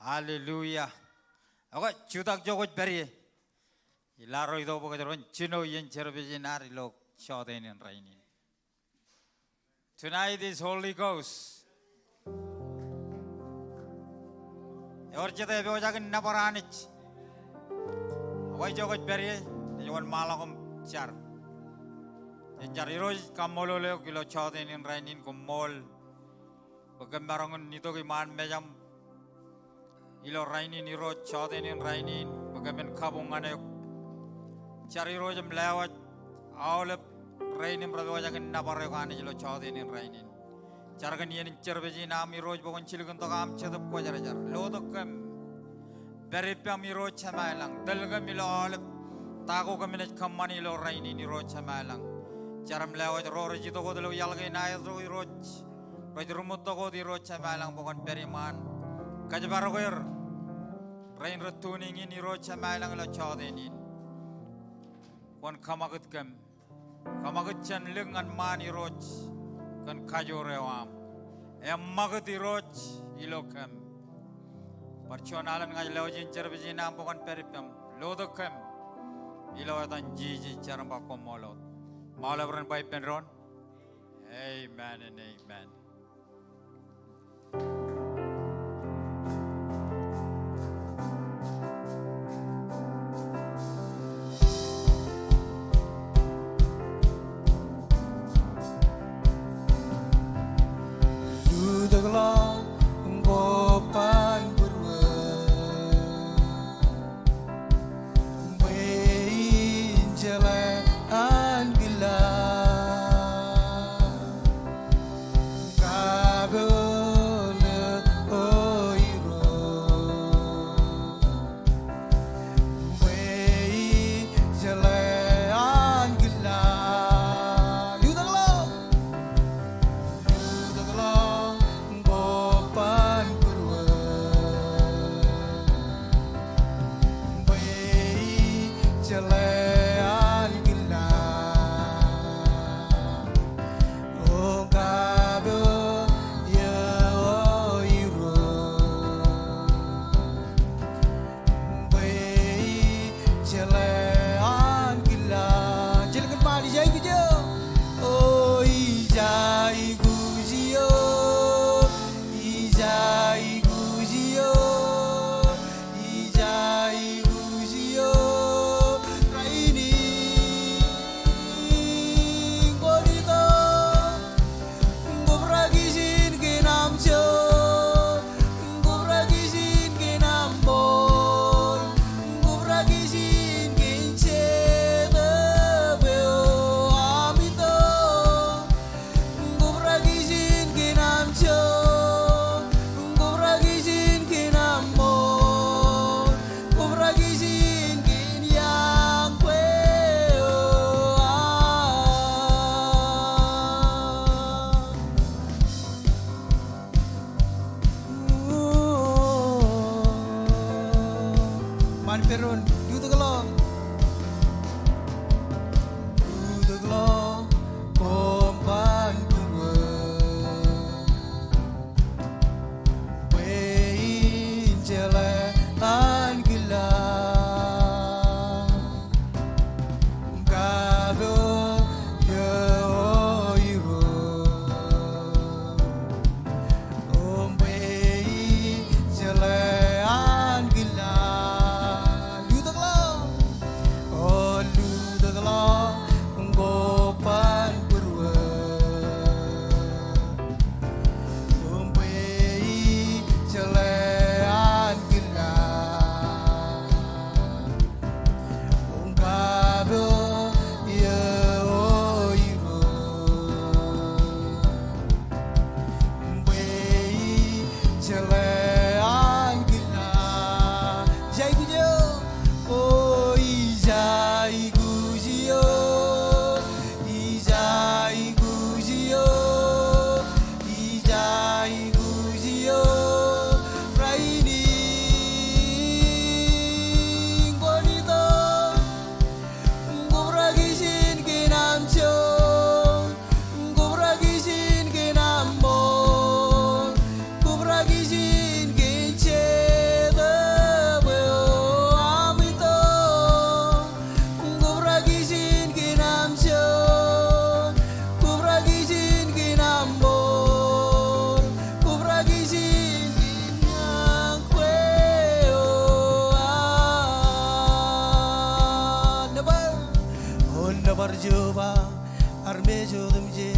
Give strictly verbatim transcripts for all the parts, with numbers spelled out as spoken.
Hallelujah. Ekwe, jutak ijo kwōj pād ie. Ilo ad ro itok bwe kōjro en jino iien service in ad ilo jọteen in rainin. Tonight is Holy Ghost. Ewōr jete epojak in nōbar Anij. Ekwe, ijo kwōj pād ie, ej wōnṃaanḷọk im jar. Jen jar. Irooj, kaṃṃoolol eok ilo jọteen in rainin, koṃṃool bwe kōm maroñ in itok iṃaan mejaṃ ilo rainin, Irooj, jọteen in rainin, bwe kōmin kabuñ ñan eok. Jar Irooj im lewōj aolep rein im rej pojak in nōbar eok Anij ilo jọteen in rainin. Jar kōn iien in service in aṃ Irooj bwe kwōn jilkintok aṃ Jetōb Kwōjarjar. Lotok kōm. Pād ippaṃ Irooj Jemām ilañ. Tōl kōm ilo aolep ta ko kōm naaj kōṃṃani ilo rainin Irooj Jemām ilañ. Jar im lewōj ro rej itok wōt ilo iaḷ kein aer ro Irooj. Rej ruṃwij tok wōt Irooj Jemām ilañ bwe kwōn pād iṃaan kōjparok er. Rein rej tuning in Irooj Jemām ilañ ilo jọteen in. Kwōn kōṃakūt kōm. Kōṃakūt jān lik ñan ṃaan Irooj kōn kajoor eo aṃ. Eṃṃakūt Irooj ilo kōm. Bar juon alen ña ij lewōj iien service in aṃ bwe kwōn pād ippaṃ. Lotok kōm. Ilo etan Jisōs jar im ba koṃṃool wōt. Ṃae aolep ren ba ippān doon. Amen and amen. Lutōk ḷọk koban būruō. Bwe in jeḷā ankilaan, kapoor eo Irooj. Bwe in jeḷā ankilaan. Lutōk ḷọk. Lutōk ḷọk koban būruō. Bwe in jeḷā ankilaan. O kapoor eo Irooj. Bwe in jeḷā ankilaan. Jilkinṃaan, ij aikuj eō. O ij aikuj eō. Ij aikuj eō. Ij aikuj eō. Rainin kwōn itok. Kobrak ijin kein aṃ jo. Kobrak ijin kein aṃ ṃool. Kobrak ijin kein Jetōb eo aṃ itok. Kobrak ijin kein aṃ jo. Kobrak ijin kein aṃ ṃool. Kobrak ijin kein iọkwe eo aṃ. Ṃaan ippān doon, lutōk ḷọk. Lutōk ḷọk koban būruō. Bwe in jeḷā ankilaan. Kapoor eo Irooj. Bwe in jeḷā ankilaan. Lutōk ḷọk. Jeova, armej otemjej,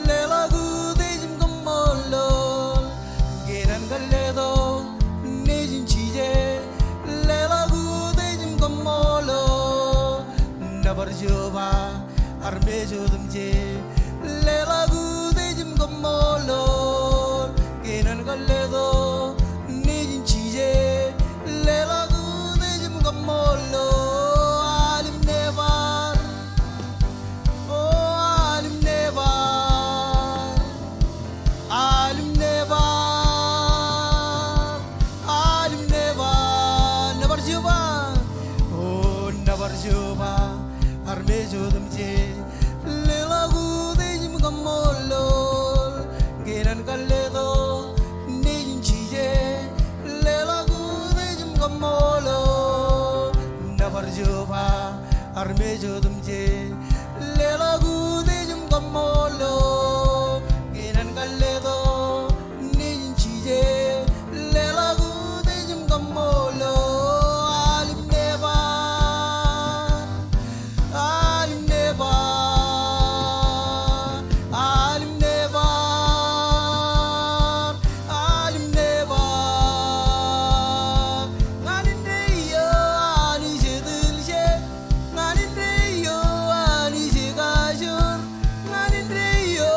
leḷọk utiej im kaṃṃoolol. Kōn an kar letok Nejin Jisōs, leḷọk utiej im kaṃṃoolol. Nōbar Jeova, armej otemjej, leḷọk utiej im kaṃṃoolol. Kōn an kar letok Nejin Jisōs, leḷọk utiej im kaṃṃoolol. Alim nebar, o alim nebar, alim nebar, alim nebar. Nōbar Jeova, o nōbar Jeova, armej otemjej, leḷọk utiej im kaṃṃoolol. Kōn an kar letok Nejin Jisōs, leḷọk utiej im kaṃṃoolol. Nōbar Jeova, armej otemjej, leḷọk utiej im kaṃṃoolol. Kōn an kar letok Nejin Jisōs, leḷọk utiej im kaṃṃoolol. Alim nebar, alim nebar, alim nebar, alim nebar. Ñan indeeo Anij etōl je, ñan indeeo Anij ekajoor, ñan indeeo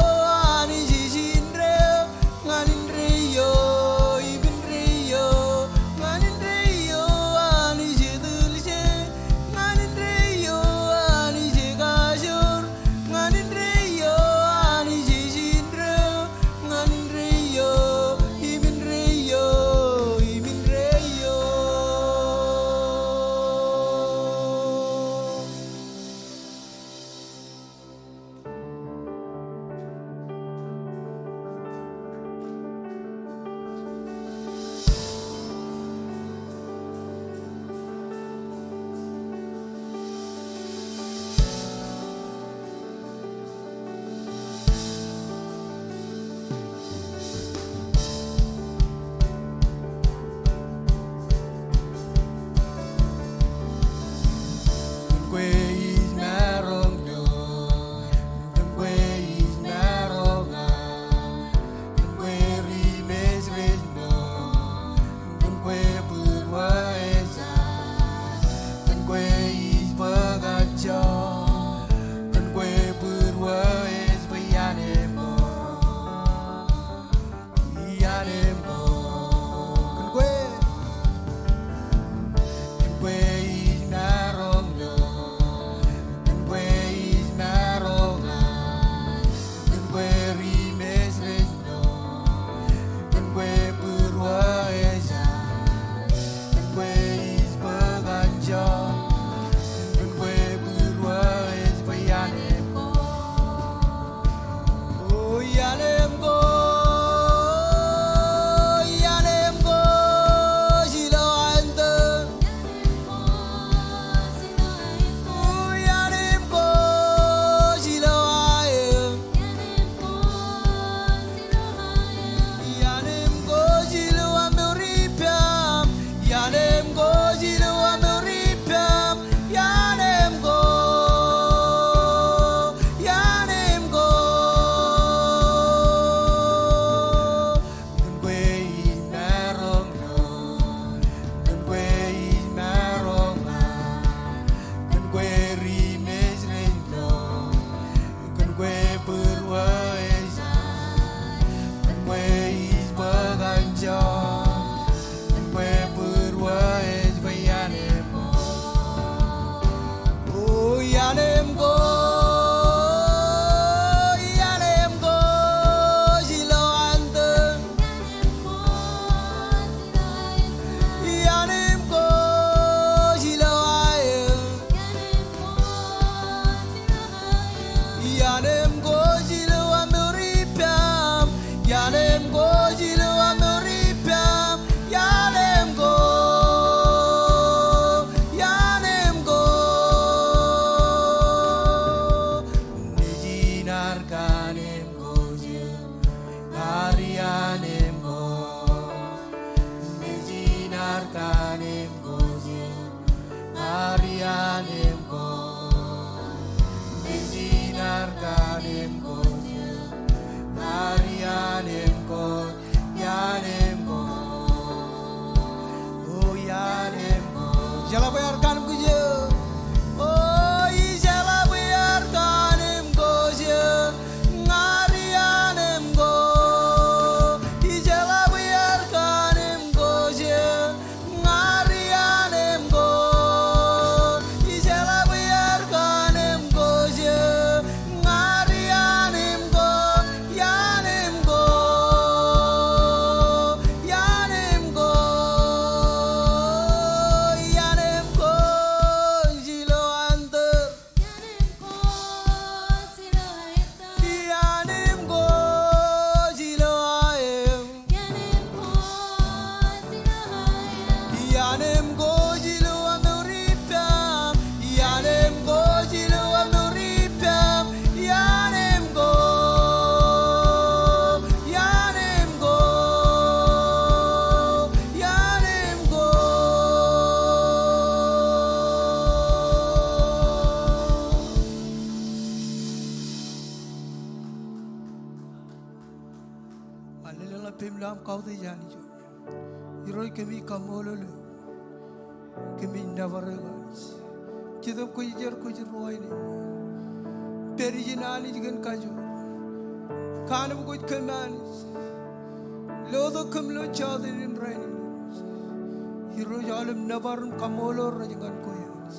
Ijeḷā bwe ear kanōm kōj eō. O, ijeḷā bwe ear kanōm kōj eō. Ña ri anōm ko. Ijeḷā bwe ear kanōm kōj eō. Ña ri anōm ko. Ijeḷā bwe ear kanōm kōj eō. Ña ri anōm ko, ianōm ko, ianōm ko, ianōm ko, ilo an tōr. Ianōm ko, ilo aem. Ianōm ko ilo aṃ mour ippaṃ. Ianōm ko ilo aṃ mour ippaṃ. Ianōm ko. Ianōm ko. Ianōm ko. Ṃaan lelōñ ḷọk peiṃ ilo aṃ kautiej Anij. Irooj kōmij kaṃṃoolol eok. Kōmij nōbar eok Anij. Jetōb Kwōjarjar kwōj ruwainene. Pād ijin Anij kōn kajoor. Kanōb kwōj kōm Anij. Lotok kōm ilo jota in rainin. Irooj aolep nōbar im kaṃṃoolol rej ñan kwe Anij.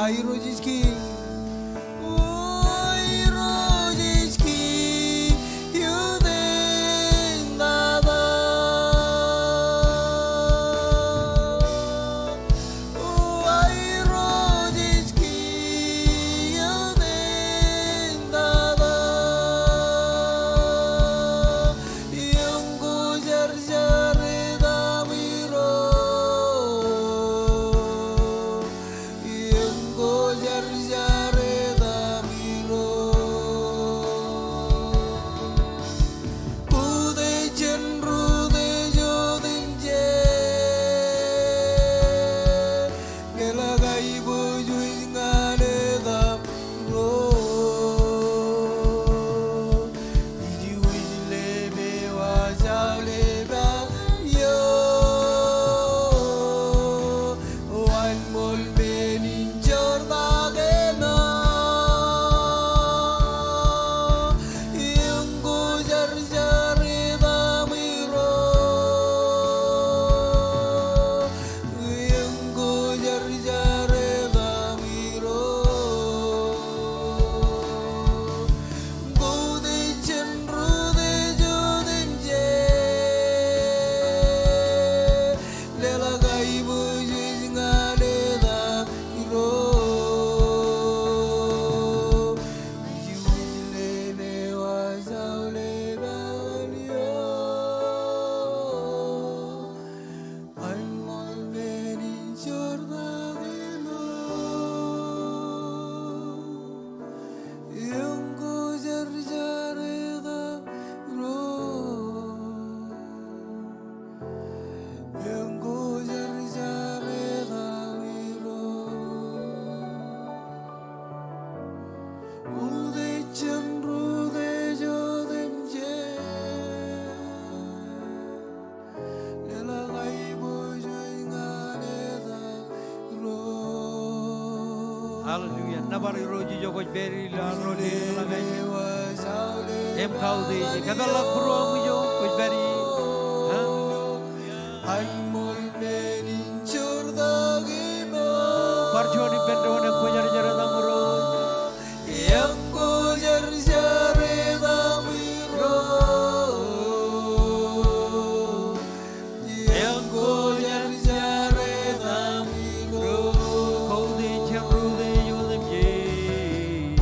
Irooj ej kiiñ. O Irooj ej kiiñ, iutein tata. O Irooj ej kiiñ, iutein tata. Eñ ko jar jar etaṃ Irooj. Eñ ko jar jar etaṃ Irooj. Utiej jān utiej otemjej. Leḷọk aiboojoj ñan etaṃ Irooj. Ijo ej lepe waj aolep aō. Wānṃool men in jortak eo. Eñ ko jar jar etaṃ Irooj. Eñ ko jar jar etaṃ Irooj. Eñ ko utiej jān utiej otemjej. Leḷọk aiboojoj ñan etaṃ Irooj. Ijo ej lepe waj aolep aō. Wānṃool men in jortak eo. Eñ ko jar jar etaṃ Irooj. Eñ ko jar jar etaṃ Irooj. Utiej jān utiej otemjej. Leḷọk aiboojoj ñan etaṃ Irooj. Hallelujah. Nōbar Irooj ijo kwōj pād ilo arro in ḷọk aer. Im kautiej. Kōpeḷḷọk būruōṃ ijo kwōj pād ie. Hallelujah. Bar juon ippān doon, eñ ko jar jar etaṃ Irooj. Eñ ko jar jar etaṃ Irooj. Eñ ko jar jar etaṃ Irooj. Utiej jān utiej otemjej.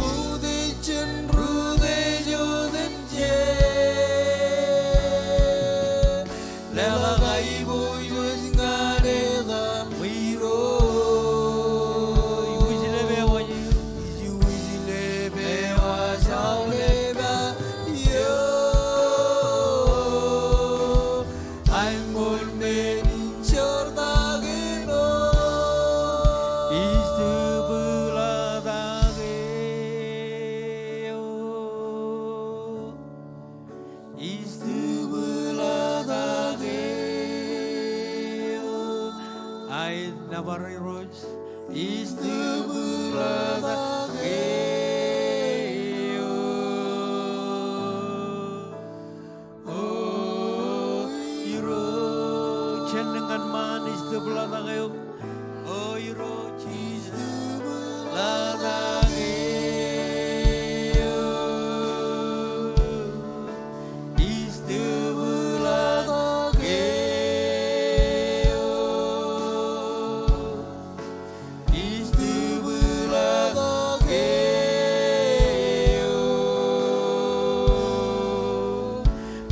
Utiej jān utiej otemjej. Leḷọk aiboojoj ñan etaṃ Irooj. Ijo ej lepe waj. Ijo ej lepe waj aolep aō. Wānṃool men in jortak eo. Ij tūbwilōtake eok. Ij tūbwilōtake eok. Aet, nōbar Irooj. Ij tūbwilōtake eok. O Irooj, jān ñan ṃaan, ij tūbwilōtake eok. O Irooj, ij tūbwilōtake eok. Ij tūbwilōtake eok. Ij tūbwilōtake eok.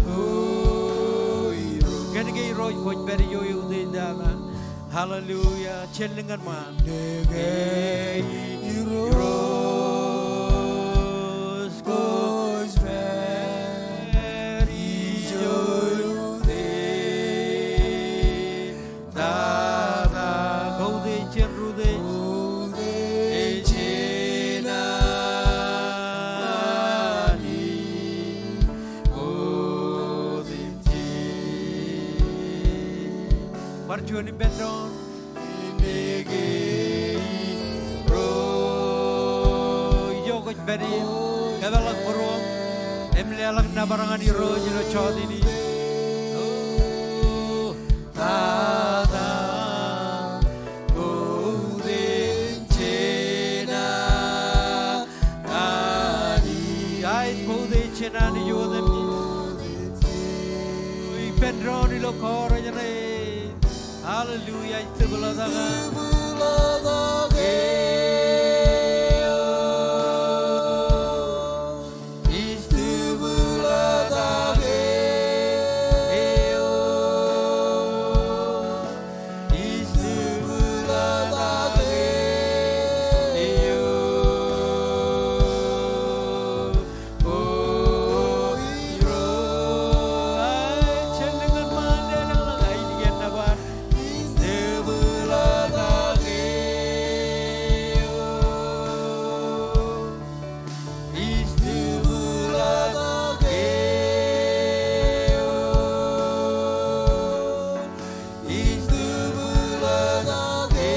O Irooj. Kōnke Irooj kwōj pād ijo eutiej tata. Hallelujah. Jen lōñ ñan ṃaan. Kōnke Irooj kwōj pād ijo eutiej tata. Kautiej jān utiej. Utiej jān otemjej. Bar juon ippān doon. Kōnke Irooj. Ijo kwōj pād ie. Kōpeḷḷọk būruōṃ. Im leḷọk nōbar ñan Irooj ilo jota in. O. Tata, utiej jān Ilo chorus ṇe. Hallelujah. Ij tūbūḷōtake. Ij tūbūḷōtake. Ij tūbūḷōtake. O Irooj. Ij tūbūḷōtake. Ij tūbūḷōtake. Ij tūbūḷōtake.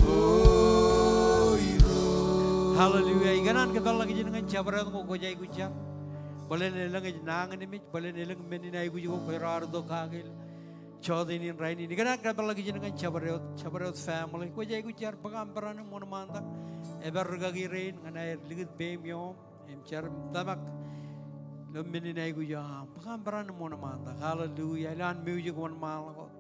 O Irooj. Hallelujah. Ikōṇaan kōpeḷḷọk ijin ñan jabdewōt ko kwōj aikuj jar. Bōlen elōñ ej nañinmej, bōlen elōñ men in aikuj ko kwōj raar itok kake ilo jọteen in rainin. Ikōṇaan kōpeḷḷọk ijin ñan jabdewōt, jabdewōt family. Kwōj aikuj jar, bōk aṃ peran im wōnṃaantak. Epād rikaki rein ñan aer likūt peiṃ ioṃ. Im jar im tōmak ilo men in aikuj eo aṃ. Bōk aṃ peran im wōnṃaantak. Hallelujah. Ilo an music wōnṃaanḷọk wōt.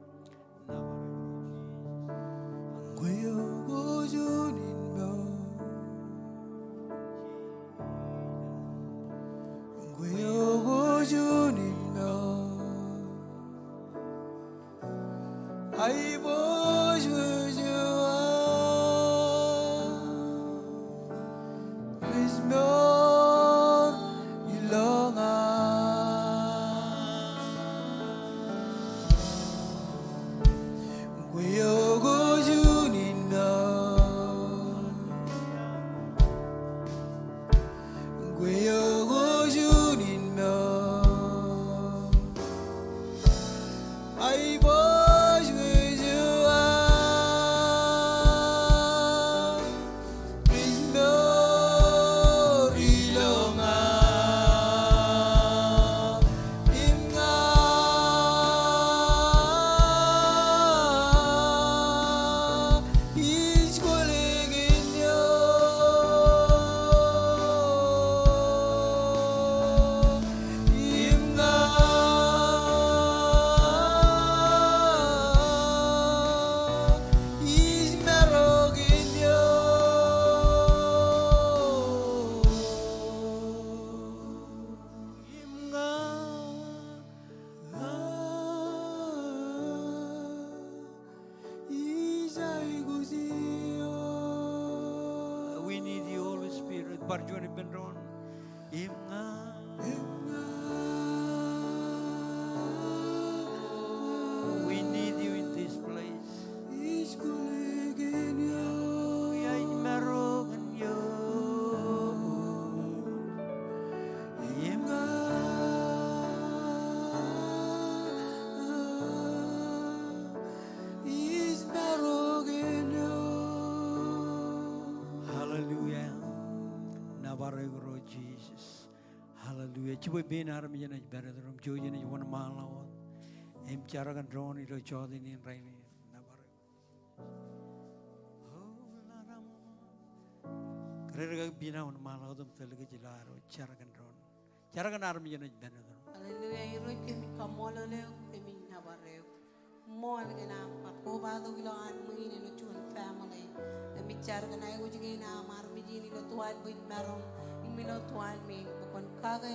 We need you, Holy Spirit. Bar juon ippān doon. Im ña. We need you in this place. Ij maro kōn eok. Im ña. Hallelujah. Nōbar eok Irooj Jisōs. Hallelujah. Jibwe pein armej eṇ ej pād iturin im jouj eṇ ej wōnṃaanḷọk wōt im jar kōn doon ilo jọteen in rainin. Nōbar eok. Kōrā rikaki Pina, wōnṃaanḷọk wōt im tōl kōj ilo ad jar kōn doon. Jar kōn armej eṇ ej pād iturin. Hallelujah. Irooj, kōmij kaṃṃoolol eok, kōmij nōbar eok. Ṃool kōn aṃ bar kobatok ilo ad ṃwiin ilo juon family. Kōmij jar kōn aikuj kein aṃ armej in ilo tuwaan bwe in maroñ im ilo tuwaan ṃwiin bwe kwōn kake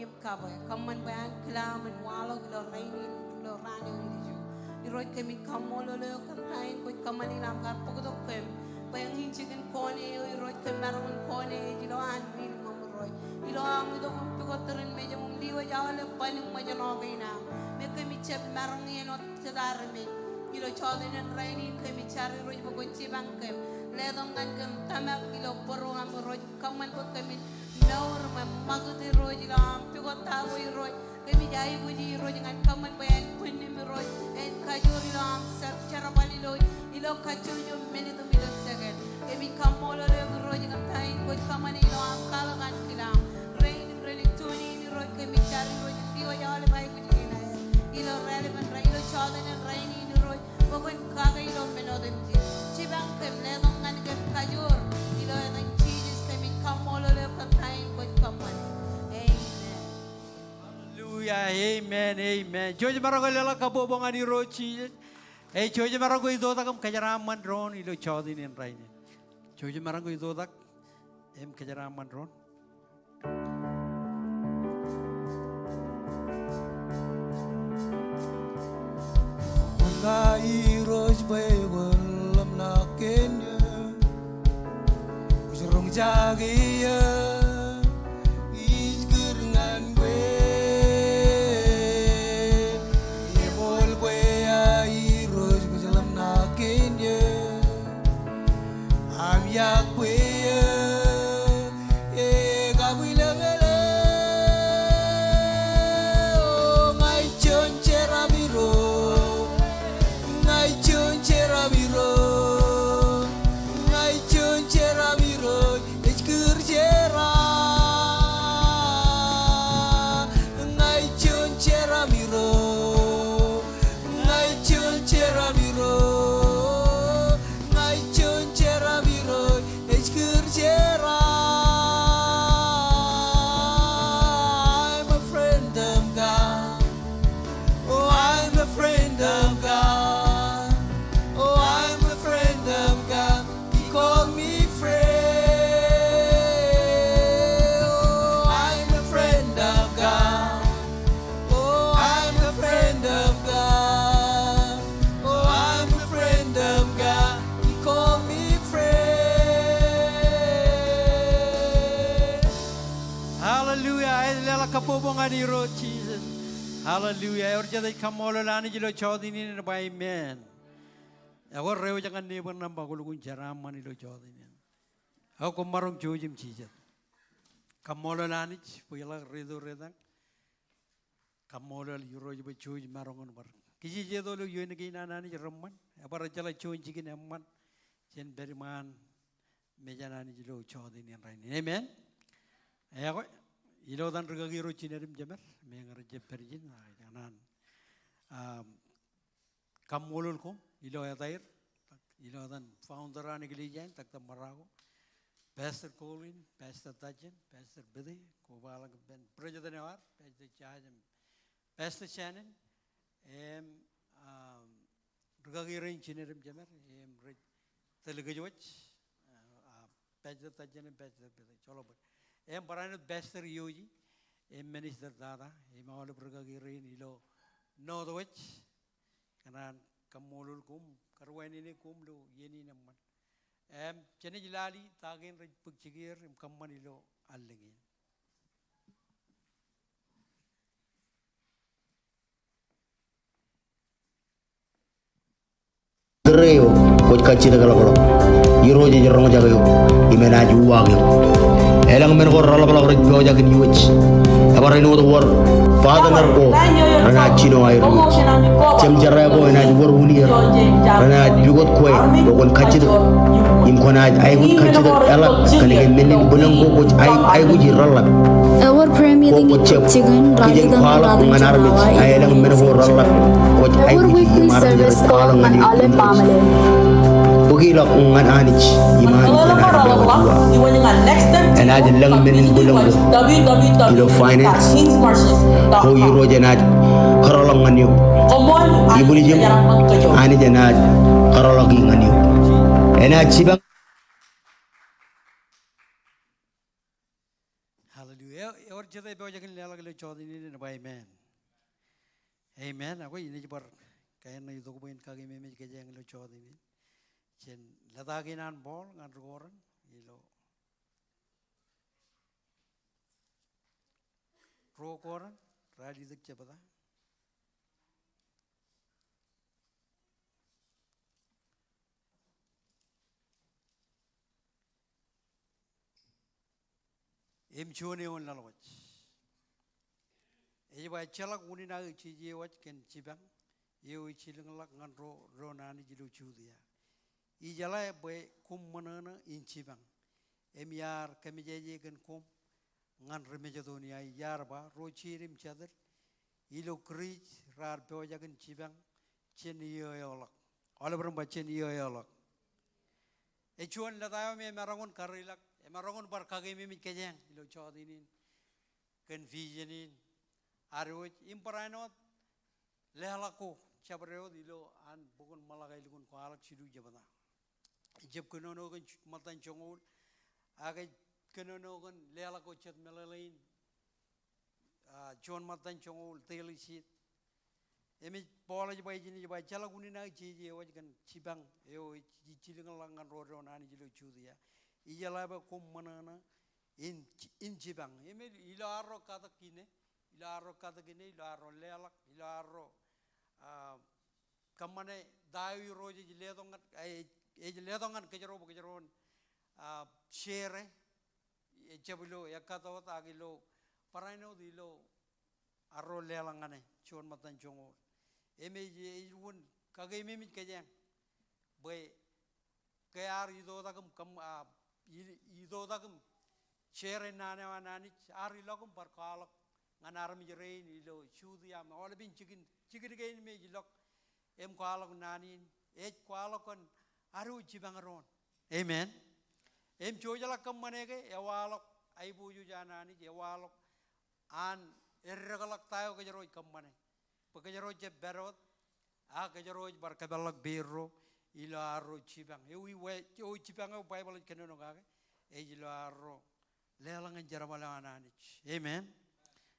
im kabwe. Kōṃṃan bwe an kile aṃ in waḷọk ilo rainin, ilo raan eo ilju. Irooj, kōmij kaṃṃoolol eok kōn ta in kwōj kōṃṃani ilo aṃ kar bōktok kōm bwe eñin jikin kone eo, Irooj, kōm maroñ in kone ej ilo an ṃwiin im aṃ Irooj. Ilo aṃ itok im pukot tūrin mejaṃ im lewōj aolep ban im ṃōjṇọ kein aṃ. Im kōmij jab maroñ iien wōt jet armej. Ilo jọteen in rainin kōmij jar Irooj bwe kwōn jipañ kōm. Letok ñan kōm tōmak ilo būruōm Irooj. Kōṃṃan bwe kōmin mour im ṃakūt Irooj ilo aṃ pukot ta ko Irooj. Kōmij aikuji Irooj ñan kōṃṃan bwe en bwinnim Irooj, en kajoor ilo aṃ jar, jerbal ilo, ilo kajjojo minit im ilo second. Kōmij kaṃṃoolol eok Irooj kōn ta in kwōj kōṃṃane ilo aṃ kwaḷọk an kile aṃ. Rein im ren tune in Irooj, kōmij jar Irooj, lewōj aolep aikuj kein aer ilo raelepen rainin, ilo jọteen in rainin Irooj. Bwe kwōn kake ilo men otemjej. Jipañ kōm, letok ñan kōm kajoor. Ilo etan Jisōs kōmij kaṃṃoolol eok kōn ta in kwōj kōṃṃane. Amen. Amen, amen. Jouj maroñ ke leḷọk kabbokbok ñan Irooj Jisōs. Ej jouj maroñ ke itoitak im kōjeraaṃṃan doon ilo jota in rainin. Jouj maroñ ke itoitak im kōjeraaṃṃan doon. Ña Irooj bwe kwōn ḷōmṇak kōn eō. Kwōj roñjake eō ij kūr ñan kwe. Eṃool kwe aō Irooj kwōj ḷōmṇak kōn eō. Aṃ iọkwe eō e kabwilōñlōñ. O ña ij juon jeraaṃ Irooj. Ña ij juon jeraaṃ Irooj. Ña ij juon jeraaṃ Irooj ej kūr jeraaṃ. Ña ij juon jeraaṃ Irooj. Ña ij juon jeraaṃ Irooj. Ña ij juon jeraaṃ Irooj ej kūr jeraaṃ. I'm a friend of God. Oh, I'm a friend of God. Oh, I'm a friend of God. He called me friend. Oh, I'm a friend of God. Oh, I'm a friend of God. Oh, I'm a friend of God. He called me friend. Hallelujah. Ej leḷọk kabbokbok ñan Irooj Jisōs. Hallelujah. Ewōr jet ej kaṃṃoolol Anij ilo jota in, en ba amen. Ewōr eo ej ñan neighbor in im ba kwō lukkuun jeraaṃṃan ilo jota in. Ak koṃ maroñ jouj im jijet. Kaṃṃoolol Anij bwe iḷak rito retañ. Kaṃṃoolol Irooj bwe jouj maroñ in bar kijeje ilo iien kein an Anij reṃṃan. Ebar jeḷā juon jikin eṃṃan jān pād iṃaan mejān Anij ilo jota in rainin. Amen. Ekwe, ilo etan rikaki ro jined im jemed, meñe rej jab pād ijin, ak ij kōṇaan, um, kaṃṃoolol koṃ ilo etaer, ilo etan founder an eklejia in, Doctor Marocco, Pastor Colin, Pastor Tajen, Pastor Pete, kobaḷọk ippān president eo ad, Pastor Jaj im Pastor Shannon, im, um, rikaki rein jined im jemed, im rej tōl kōj wōj, uh, uh, Pastor Tajen im Pastor Pete, joḷọk bōd. Im barāinwōt Pastor Yoji, im Minister Tata, im aolep rikaki rein ilo Northwest, kōṇaan kaṃṃoolol koṃ, kar wānene koṃ ilo iien in eṃṃan. Im, jenaaj lale ta kein rej bōk jikier im kōṃṃan ilo allōñ in. Tōre eo kwōj kajjitōk ḷapḷap. Irooj ej roñjake eok im enaaj uwaak eok. Elōñ men ko reḷapḷap rej pojak in iwōj. Ebar āinwōt wōr partner ko renaaj jino aer iwōj. Jemjerā ko enaaj wōr wūnier renaaj pukot kwe bwe kwōn kajjitōk im kwōnaaj aikuj kajjitōk eḷap kōnke men in bwilōñ ko kwōj aikuji reḷap. Ewōr prayer meeting ej jab kōjak in kwaḷọk ñan armej, ak elōñ men ko reḷap kwōj aikuji im armej rej kwaḷọk ñan eok. Bōk ilọk ñan Anij im Anij enaaj lewōj uwaak. Enaaj lōñ men in bwilōñ ko ilo finance ko Irooj enaaj kōtḷọk ñan eok. Ibwiljim, Anij enaaj kōtḷọk ñan eok. Enaaj jipañ. Hallelujah. Ewōr jet ej pojak in leḷọk ilo jota in, en ba amen. Amen. Ak inaaj bar kaenōk itok bwe in kakeememej kōjeañ ilo jota in. Jen lōta kein an Paul ñan ri Korint ilo ruo Korint, ralitōk jebta. Im juon eoon laḷ wōj. Ej ba, ejjeḷọk unin aō jeje wōj kōn jipañ eo ej jilkinḷọk ñan ro doon Anij ilo Judia. Ijeḷā bwe koṃ ṃōṇōṇō in jipañ im iar kōmejeje kōn koṃ ñan ri Masedonia, iar ba ro jied im jatid ilo Gris raar pojak in jipañ jān iiō eoḷọk. Aolep ren ba jān iiō eoḷọk. Ej juon lōta eo me emaroñ in kariḷọk, emaroñ in bar kakeememej kōjeañ ilo jota in, kōn vision in, ad wōj im barāinwōt leḷọk ko jabdewōt ilo an bok in Ṃōḷak ālikin kwaḷọk jilu jebta. Ejab kōnono kōn ṃōttan joñoul, ak ej kōnono kōn leḷọk ko jet meḷeḷein, ah, juon ṃōttan joñoul, daily seed. Im ej, Paul ej ba ijin, ej ba, ejjeḷọk unin aō jeje ewōj kōn jipañ eo ej jilkinḷọk ñan ro doon Anij ilo Judia. Ijeḷā bwe koṃ ṃōṇōṇō in, in jipañ. Im ilo arro katak ine, ilo arro katak ine, ilo arro leḷọk, ilo arro, ah, kōṃṃane ta eo Irooj ej letok ñan, ej, ej letok ñan kōjro bwe kōjro en, ah, share, ejab ilo ekkatō wōt ak ilo barāinwōt ilo arro leḷọk ñan e juon ṃōttan joñoul. Im ej, ej wōn kakememej kōjeañ bwe ke ar itoitak im kōm, ah, i-, itoitak im share naan eo an Anij, ar ilọk im bar kwaḷọk ñan armej rein ilo Judia im aolepen jikin, jikin kein me ej ilọk im kwaḷọk naan in, ej kwaḷọk kōn ad wōj jipañ doon. Amen. Im jouj ḷọk kōṃṃane ke ewaḷọk aiboojoj an Anij, ewaḷọk an eddekḷọk ta eo kōjro ej kōṃṃane. Bwe kōjro jab pād wōt, a kōjro ej bar kōpeḷḷọk peidro ilo arro jipañ. Eo, eo jipañ eo Baibōḷ ej kōnono kake, ej ilo arro leḷọk ñan jerbal eo an Anij. Amen.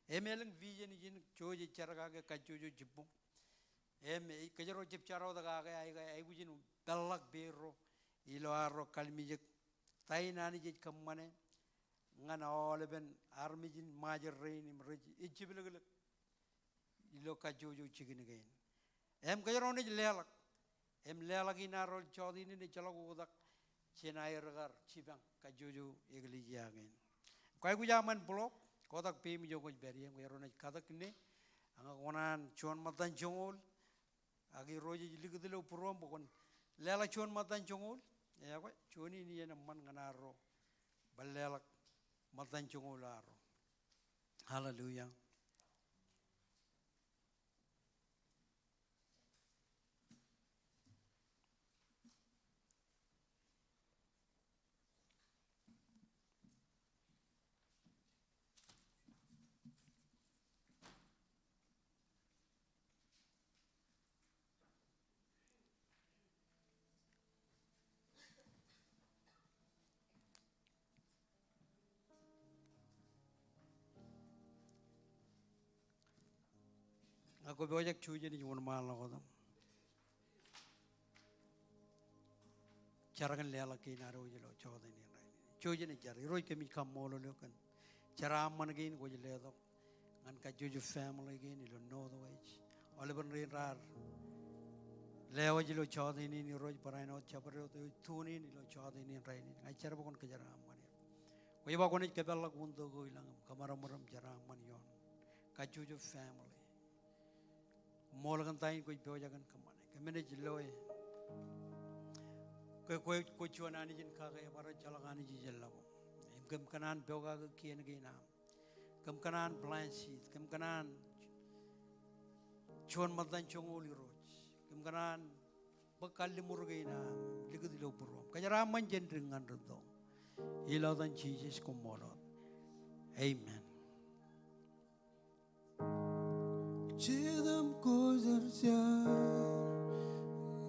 Im elōñ vision ijin, jouj ej jar kake kajjojo jibboñ. Im, e, kōjro jab jar wōt kake, aikuj in peḷḷọk peidro ilo arro kallimjek ta in Anij ej kōṃṃane ñan aolepen armej in Ṃajeḷ rein im rej ejjeplōklōk ilo kajjojo jikin kein. Im kōjro naaj leḷọk. Im leḷọk in arro jọteen in ejjeḷọk oktak jān aer kar jipañ kajjojo eklejia kein. Kwaikuj aṃ ṃan block, kotak peiṃ ijo kwōj pād ie, kōjro naaj katak ṇe, ak ñe kwō naan juon ṃōttan joñoul, ak Irooj ej likūt ilo būruōṃ bwe kwōn leḷọk juon ṃōttan joñoul, ekwe, juon in iien eṃṃan ñan arro bar leḷọk ṃōttan joñoul arro. Hallelujah. Ak kwō pojak, jouj jen wōnṃaanḷọk wōt im jar kōn leḷọk kein ad wōj ilo jọteen in rainin. Jouj jen jar. Irooj, kōmij kaṃṃoolol eok kōn jeraaṃṃan kein kwōj letok ñan kajjojo family kein ilo Northwest. Aolepen rein raar lewōj ilo jọteen in, Irooj, barāinwōt jabdewōt eo ej tune in ilo jọteen in rainin. Ña ij jar bwe kwōn kōjeraaṃṃan er. Kwōj ba kwōnaaj kōpeḷḷọk window ko ilañ im kōṃadṃōd im jeraaṃṃan ioon kajjojo family. Ṃool kōn ta in kwōj pojak in kōṃṃane. Kōmij loe ke kwe, kwe juon Anij in kake, ebar ejjeḷọk Anij ijellọkuṃ. Im kōm kōṇaan pokake kien kein aṃ. Kōm kōṇaan plant seed. Kōm kōṇaan juon ṃōttan joñoul, Irooj. Kōm kōṇaan bōk kalliṃur kein aṃ im likūt ilo būruōṃ. Kōjeraaṃṃan jān dik ñan rūtto. Ilo etan Jisōs, koṃṃool wōt. Amen. Jitōm ko jar jar,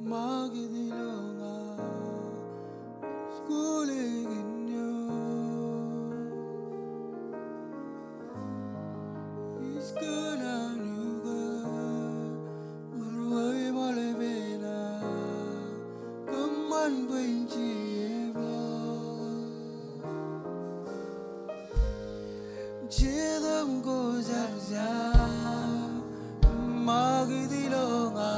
ṃakūt ilo ña, skule kōn eok. Ij kōṇaan uka, būruō bōlen pein aō, kōṃṃan bwe in jepḷọk. Jitōm ko jar jar, ṃakūt ilo ña,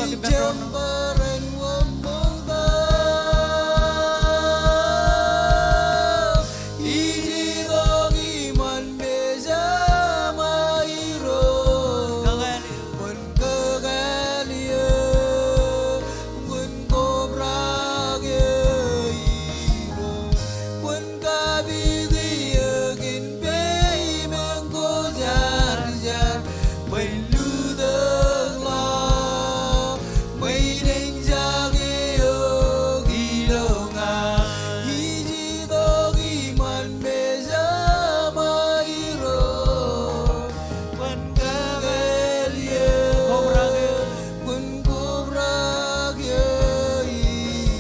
Injeṃ bōran wōnṃaantak, ij itok iṃaan mejāṃ, a Irooj. Kwōn kakāāl eō, kwōn kobrak eō Irooj, kwōn kapit eō kōn peiṃ eo kwōjarjar bwe en lutōk ḷọk, bwe en eñjake eok ilo ña. Ij itok iṃaan mejāṃ, a Irooj, kwōn kakāāl eō, kwōn kobrak eō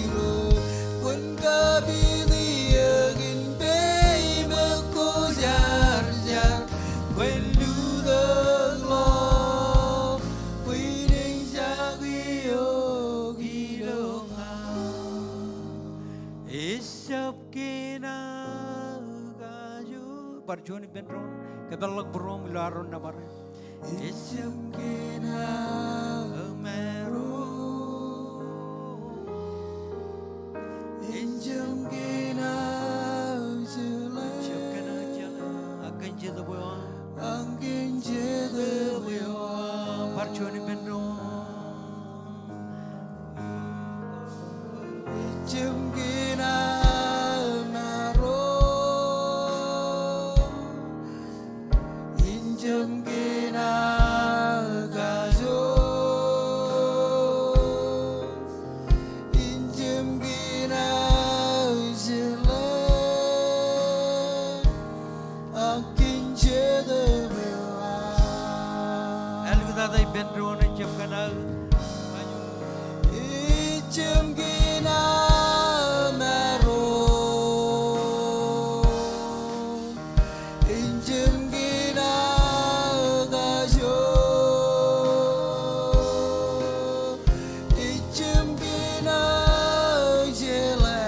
Irooj, kwōn kapit eō kōn peiṃ eo kwōjarjar bwe en lutōk ḷọk, bwe en eñjake eok ilo ña. Ejjab kōn aō kajoor. Bar juon ippān doon. Kōpeḷḷọk būruōṃ ilo arro nōbar. Ejjab kōn aō maro. Ejjab kōn aō jeḷā. Ejjab kōn aō jeḷā. Ak kōn jetōb eo aṃ. Ak kōn jetōb eo aṃ. Bar juon ippān doon. Ejjab kōn aō maro. Ejjab kōn aō kajoor. Ejjab kōn aō jeḷā. Ak kōn jetōb eo aṃ. Āliktata ippān doon. Ejjab kōn aō. Ejjab kōn aō maro. Ejjab kōn aō kajoor. Ejjab kōn aō jeḷā.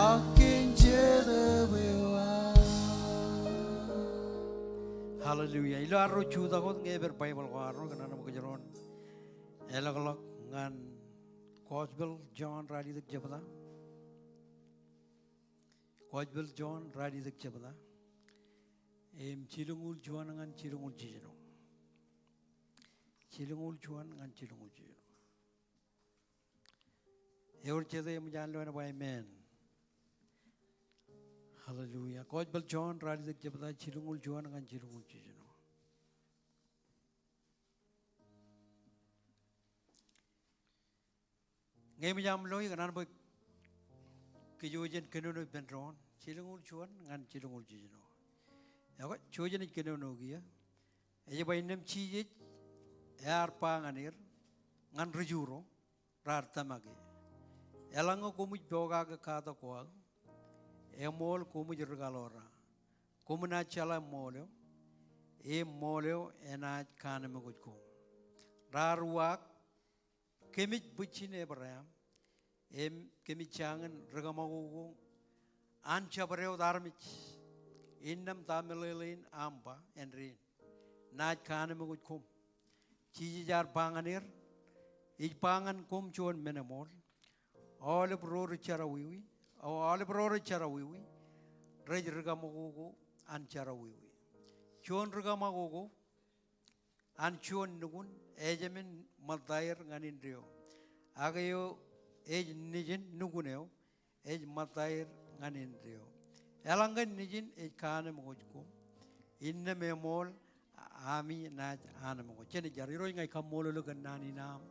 Ak kōn jetōb eo aṃ. Hallelujah. Ilo arro jutak wōt ñe epād Baibōḷ ko arro, kōnaan bwe kōjro en elọkḷọk ñan Gospel John ralitōk jebta. Gospel John ralitōk jebta. Im jilñuul juon ñan jilñuul jiljino. Jilñuul juon ñan jilñuul jiljino. Ewōr jete eṃōj an lo en ba amen. Hallelujah. Gospel John ralitōk jebta, jilñuul juon ñan jilñuul jiljino. Ñe eṃōj aṃ loe, kōnaan bwe kōj wōj jen kōnono ippān doon. Jilñuul juon ñan jilñuul jiljino. Ekwe, jen kōnono kiiō. Ej ba, innām Jisōs ear ba ñan er, ñan ri-Ju ro raar tōmak e, eḷaññe koṃij pokake katak ko aō, eṃool koṃij ri-kaḷoor. Koṃ naaj jeḷā ṃool eo, im ṃool eo enaaj kaanemkwōj koṃ. Raar uwaak, kōmij bwijin Ebream, im kōmij jañin ri-kaṃakoko an jabdewōt armej. Innām ta meḷeḷein aṃ ba āindein, naaj kaanemkwōj koṃ. Jisōs ear ba ñan er, ij ba ñan koṃ juon men eṃool, aolep ro rej jerọwiwi, aolep ro rej jerọwiwi rej ri-kaṃakoko an jerọwiwi. Juon ri-kaṃakoko an juon nukun ejāmin ṃōttaer ñan indeeo. Ak eo ej nejin nukun eo ej ṃōttaer ñan indeeo. Eḷaññe nejin ej kaanemkwōj koṃ, innām eṃool ami naaj anemkwōj. Jen jar. Irooj, ña ij kaṃṃoolol eok kōn naan in aṃ.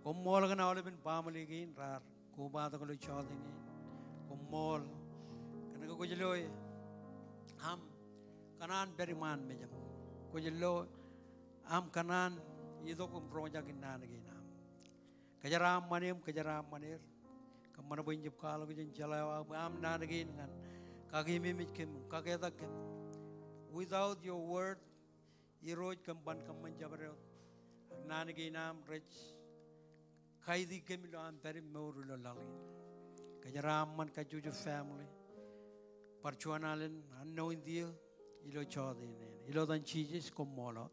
Koṃṃool kōn aolepen baaṃle kein raar kobatok ilo jọteen in. Koṃṃool kōn ke kwōj lo aṃ kōṇaan pād iṃaan mejaṃ. Kwōj lo aṃ kōṇaan itok im roñjake naan kein aṃ. Kōjeraaṃṃan eō im kōjeraaṃṃan er. Kōṃṃan bwe en jab kwaḷọk jān jeḷā eo aō bwe aṃ naan kein ñan kakeememej kōm, kaketak kōm. Without your word, Irooj, kōm ban kōṃṃan jabdewōt. Ak naan kein aṃ rej kaiti kōm ilo am pād im mour ilo laḷ in. Kōjeraaṃṃan kajjojo family. Bar juon alen anoint eō ilo jọteen in. Ilo etan Jisōs, koṃṃool wōt.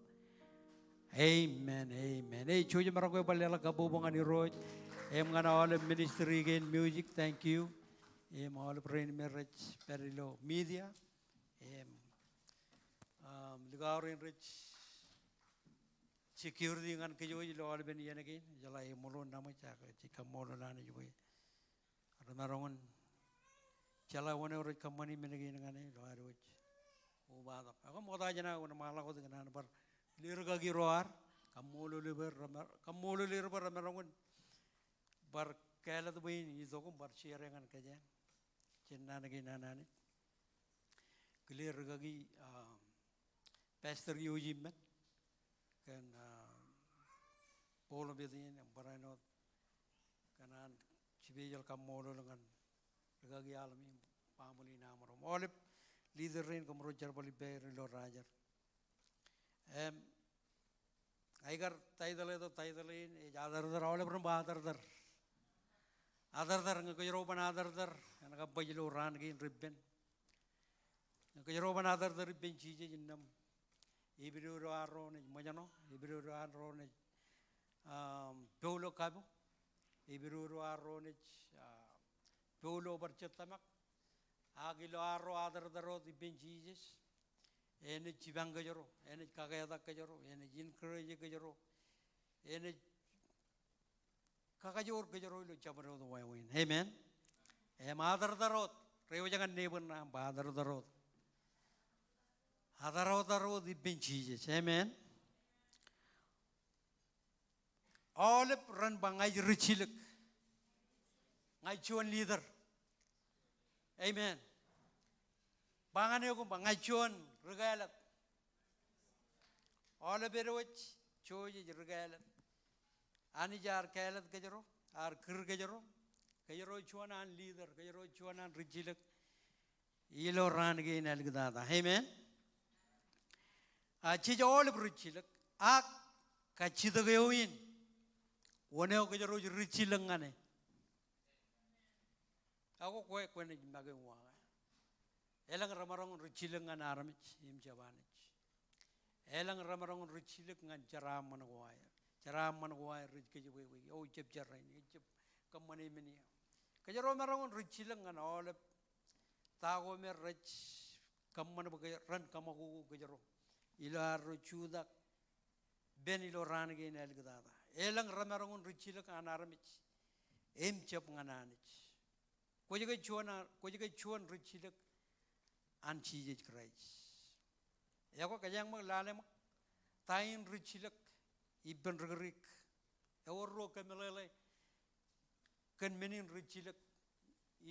Amen, amen. Ej, jouj im maroñ ke bar leḷọk kabbokbok ñan Irooj. Im ñan aolep ministry kein music, thank you. Im aolep rein me rej pād ilo media. Im, um, likao rein rej security ñan kōj ilo aolepen iien kein, jeḷā eṃōḷo nabōj ak jej kaṃṃoolol Anij bwe remaroñ in jeḷā wōn eo rej kōṃṃani men kein ñan e ilo ad wōj upatok. Ak ṃokta jān aō wōnṃaanḷọk wōt kōn an bar ḷe rūkaki ro ad, kaṃṃoolol er bwe rema-, kaṃṃoolol er bwe remaroñ in bar kāālōt bwe in itok im bar share ñan kōj jān naan kein an Anij. Kile rūkaki, ah, Pastor Yoji men kōn, ah, pulpit in im barāinwōt kōṇaan special kaṃṃoolol ñan rūkaki Almi, family in Amorom. Aolep leader rein kōmro jerbal ippāer ilo rajer. Im, ña ikar title eo, title in ej Atartar, aolep ren ba atartar. Atartar, ñe kōjro ban atartar, en kabbaj ilo raan kein rej ippān. Ñe kōjro ban atartar ippān Jisōs innām epidodo arro enaaj ṃōjṇọ, epidodo arro enaaj, um, poulo kapo, epidodo arro enaaj, ah, poulo bar jet tōmak. Ak ilo arro atartar wōt ippān Jisōs, enaaj jipañ kōjro, enaaj kaketak kōjro, enaaj encourage kōjro, enaaj kakajoor kōjro ilo jabdewōt wāween. Amen. Im atartar wōt, reiwōj ñan neighbor eo ṇe im ba atartar wōt. Atartar wōt ippān Jisōs. Amen. Aolep ren ba ña ij rijjilōk. Ña ij juon leader. Amen. Ba ñan eok im ba ña ij juon ri-kāālōt. Aolep edwōj, jouj ej ri-kāālōt. Anij ear kāālōt kōjro, ear kūr kōjro. Kōjro juon an leader, kōjro juon an rijjilōk ilo raan kein āliktata. Amen. A, jej aolep rijjilōk, ak kajjitōk eo in, wōn eo kōjro rijjilōk ñan e. Ak kwe, kwōnaaj make uwaak. Elōñ remaroñ in rijjilōk ñan armej im jab Anij. Elōñ remaroñ in rijjilōk ñan jeraaṃṃan ko aer. Jeraaṃṃan ko aer rej kōjepwebwe. O jab jerā in, ejjab kōṃṃane men eo. Kōjro maroñ in rijjilōk ñan aolep ta ko me rej kōṃṃan bwe ren kōṃakoko kōjro ilo arro jutak ippān ilo raan kein āliktata. Elōñ remaroñ in rijjilōk an armej im jab ñan Anij. Kwōj ke juon, kwōj ke juon rijjilōk an Jisōs Kraist. Ekwe kōjeañ ṃōk lale ṃōk ta in rijjilōk ippān ri-Greek. Ewōr ruo kōmeḷeḷe kōn men in rijjilōk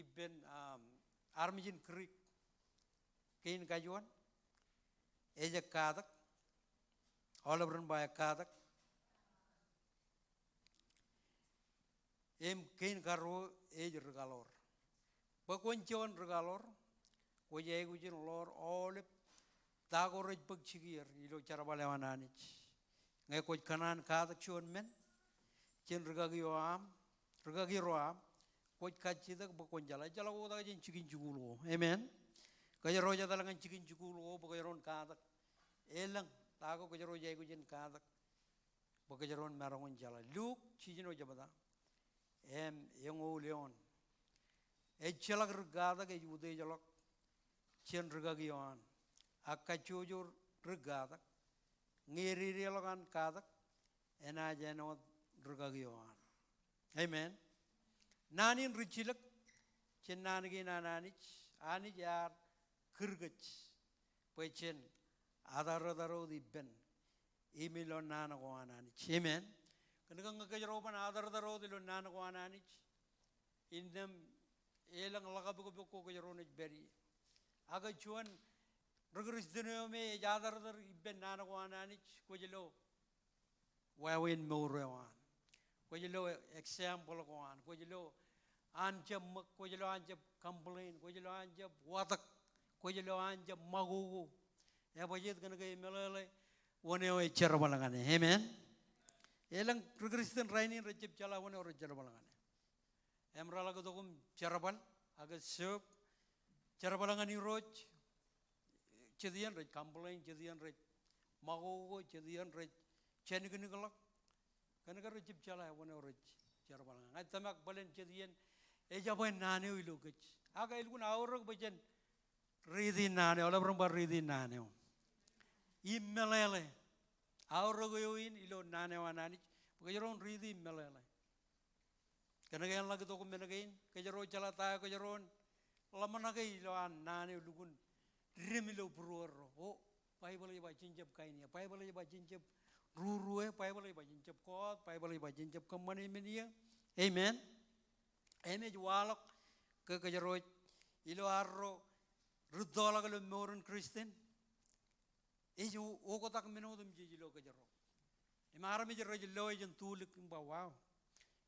ippān, um, armej in Greek. Kein kajuon, ej ekkatak. Aolep ren ba ekkatak. Im kein karuo ej ri-kaḷoor. Bwe kwōn juon ri-kaḷoor, kwōj aikuj in ḷoor aolep ta ko rej bōk jikier ilo jerbal eo an Anij. Ñe kwōj kōṇaan katak juon men jān rūkaki eo aṃ, rūkaki ro aṃ, kwōj kajjitōk bwe kwōn jeḷā, ejjeḷọk oktak jān jikin jikuuḷ ko. Amen. Kōjro ej etal ñan jikin jikuuḷ ko bwe kōjro en katak. Elōñ ta ko kōjro ej aikuj in katak bwe kōjro en maroñ in jeḷā. Luk jiljino jebta im eñoul eoon. Ejjeḷọk ri-katak ej utiejḷọk jān rūkaki eo an, ak kajjojo ri-katak, ñe ededeḷọk an katak, enaaj āinwōt rūkaki eo an. Amen. Naan in rijjilōk jān naan kein an Anij, Anij ear kūr kōj bwe jen atartar wōt ippān im ilo naan ko an Anij. Amen. Kōn ke ñe kōjro ban atartar wōt ilo naan ko an Anij, innām elōñ ḷōkapokpok ko kōjro naaj pād ie. Ak juon ri-Kristian eo me ej atartar ippān naan ko an Anij, kwōj lo wāween mour eo an. Kwōj lo example ko an. Kwōj lo an jab ṃōk, kwōj lo an jab complain, kwōj lo an jab watōk, kwōj lo an jab ṃakoko. Ebajjeet kōn ke emeḷeḷe wōn eo ej jerbal ñan e. Amen. Elōñ ri-Kristian rainin rej jab jeḷā wōn eo rej jerbal ñan e. Im reḷak itok im jerbal, ak serve, jerbal ñan Irooj, jet iien rej complain, jet iien rej ṃakoko, jet iien rej jenknikḷọk. Kōn ke rej jab jeḷā wōn eo rej jerbal ñan. Ña ij tōmak bōlen jet iien ejabwe naan eo ilo kōj. Ak elukkuun aorōk bwe jen riiti naan eo, aolep ren ba riiti naan eo. Im meḷeḷe. Aorōk eo in ilo naan eo an Anij, bwe kōjro en riiti im meḷeḷe. Kōn ke eḷak itok men kein, kōjro jeḷā ta eo kōjro en ḷōmṇake ilowaan naan eo lukkuun dim ilo būruerro. O, Baibōḷ ej ba jen jab kain ia. Baibōḷ ej ba jen jab rurue. Baibōḷ ej ba jen jab kọọt. Baibōḷ ej ba jen jab kōṃṃane men ia. Amen. Im ej waḷọk ke kōjro ej ilo arro rūttoḷọk ilo mour in Christian. Ej o-, oktak men otemjej ilo kōjro. Im armej rej loe jān tulik im ba, wow.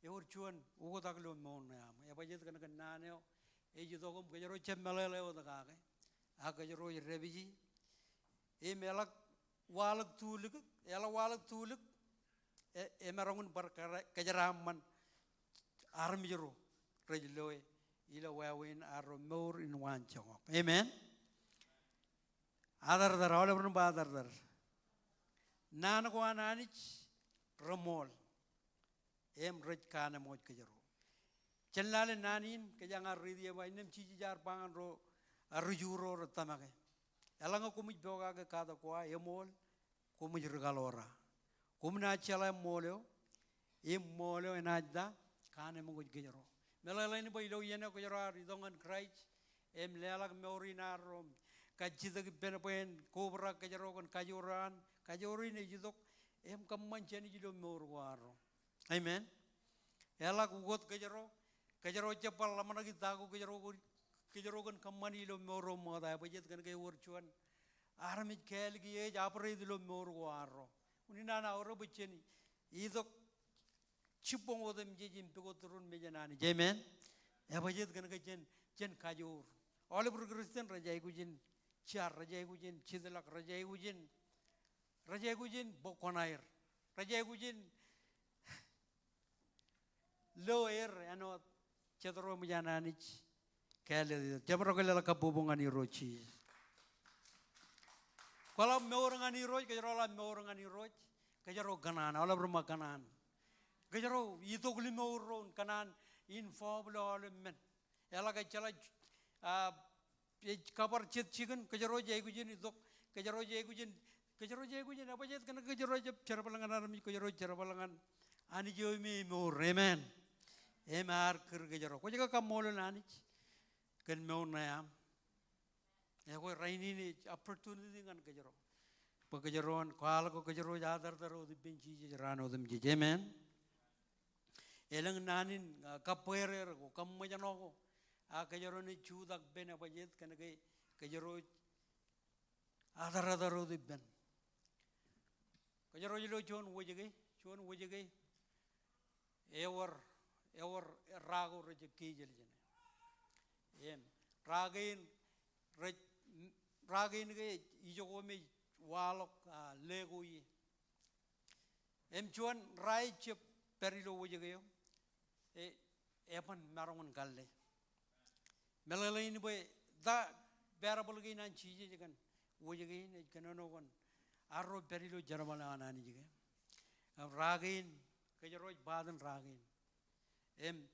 Ewōr juon oktak ilo mour ṇe aṃ. Ebajjeet kōn ke naan eo ej itok im kōjro jab meḷeḷe wōt kake. Ak kōjro ej dāpiji. Im eḷak waḷọk tulik, eḷak waḷọk tulik, e, emaroñ in bar kōjeraṃṃan armej ro rej loe ilo wāween arro mour in waanjoñak. Amen. Atartar, aolep ren ba atartar. Naan ko an Anij reṃool. Im rej kaanemkwōj kōjro. Jen lale naan in, kōjeañ ar riiti, ej ba innām Jisōs ear ba ñan ro, a, ri Ju ro rej tōmake. Eḷaññe koṃij pokake katak ko aō eṃool, koṃij ri kaḷoor. Koṃ naaj jeḷā ṃool eo, im ṃool eo enaaj ta, kaanemkwōj kōjro. Meḷeḷein bwe ilo iien eo kōjro ar itok ñan Kraist, im leḷọk mour in arro, kajjitōk ippān bwe en kobrak kōjro kōn kajoor eo an, kajoor in ej itok, im kōṃṃan jānij ilo mour ko arro. Amen. Eḷak ukot kōjro, kōjro jab bar ḷōmṇaki ta ko kōjro, kōjro kōn kōṃṃani ilo mour eo ṃokta, ebajjeet kōn ke ewōr juon armej kāālōt eo ej operate ilo mour ko arro. Unin an aorōk bwe jen itok jibboñ otemjej im pukot tūrun mejān Anij. Amen. Ebajjeet kōn ke jen, jen kajoor. Aolep ri Christian rej aikuj in jar, rej aikuj in jitḷọk, rej aikuj in, rej aikuj in bōk kuṇaer. Rej aikuj in lo er āinwōt jet ro mejān Anij kāālōt. Jabdewōt ke leḷọk kabbokbok ñan Irooj Jisōs. Kwōḷak mour ñan Irooj, kōjro ḷak mour ñan Irooj, kōjro kōṇaan, aolep ren ba kōṇaan. Kōjro itok limour ro kōṇaan, involve ilo aolep men. Eḷak ejjeḷọk, a, ej kabar jet jikin, kōjro ej aikuj in itok, kōjro ej aikuj in, kōjro ej aikuj in, ebajjeet kōn ke kōjro jab jerbal ñan armej, kōjro jerbal ñan Anij eo im emour. Amen. Im ear kūr kōjro. Kwōj ke kaṃṃoolol Anij kōn mour ṇe aṃ. Ekwe rainin ej opportunity ñan kōjro bwe kōjro en kwaḷọk ke kōjro ej atartar wōt ippān Jisōs raan otemjej. Amen. Elōñ naan in, a, kabbweer er ko, kaṃōjṇọ ko, a kōjro naaj jutak ippān, ebajjeet kōn ke kōjro ej atartar wōt ippān. Kōjro ej lo juon wōjke, juon wōjke, ewōr, ewōr ra ko rej kiijeḷ jāne. Im ra kein rej, ra kein ke ijoko im ej waḷọk, a, le ko ie. Im juon ra ej jab pād ilo wōjke eo, e, eban maroñ in kalle. Meḷeḷein bwe ta parable kein an Jisōs kōn wōjke in ej kōnono kōn arro pād ilo jerbal eo an Anij ke. Im ra kein, kōjro ej part in ra kein. Im,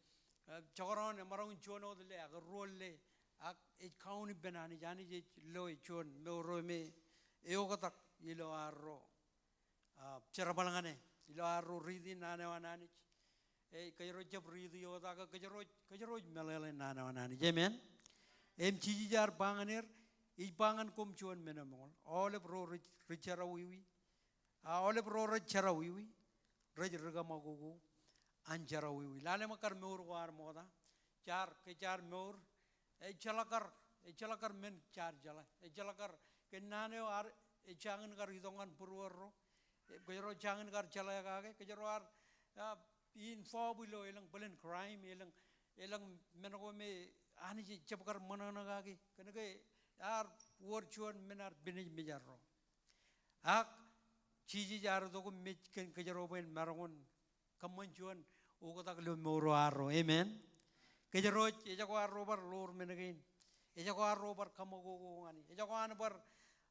e, jekdọọn emaroñ in juon wōt le, ak ruo le, ak ej kaun ippān Anij, Anij ej loe juon mour eo me eoktak ilo arro a, jerbal ñan e, ilo arro riiti naan eo an Anij. E, kōjro jab riiti wōt ak kōjro, kōjro ej meḷeḷe naan eo an Anij. Amen. Im Jisōs ear ba ñan er, ij ba ñan koṃ juon men eṃool. Aolep ro rej, rej jerọwiwi. A, aolep ro rej jerọwiwi rej ri kōṃakoko an jerọwiwi. Lale ṃōk kar mour ko ad ṃokta. Jaar, ke jaar mour, ejjeḷọk kar, ejjeḷọk kar men jaar jeḷā. Ejjeḷọk kar, ke naan eo ad, ej jañin kar itok ñan būruerro. E, kōjro jañin kar jeḷā kake, kōjro ar, a, involve ilo elōñ bōlen crime, elōñ, elōñ men ko me Anij ejjab kar ṃōṇōṇō kake. Kōn ke ear wōr juon men ear pinej mejarro. Ak Jisōs ear itok im mej kōn kōjro bwe en maroñ in kōṃṃan juon oktak ilo mour eo arro. Amen. Kōjro ej, ejako arro bar ḷoor men kein. Ejako arro bar kōṃakoko ñan e. Ejako an bar,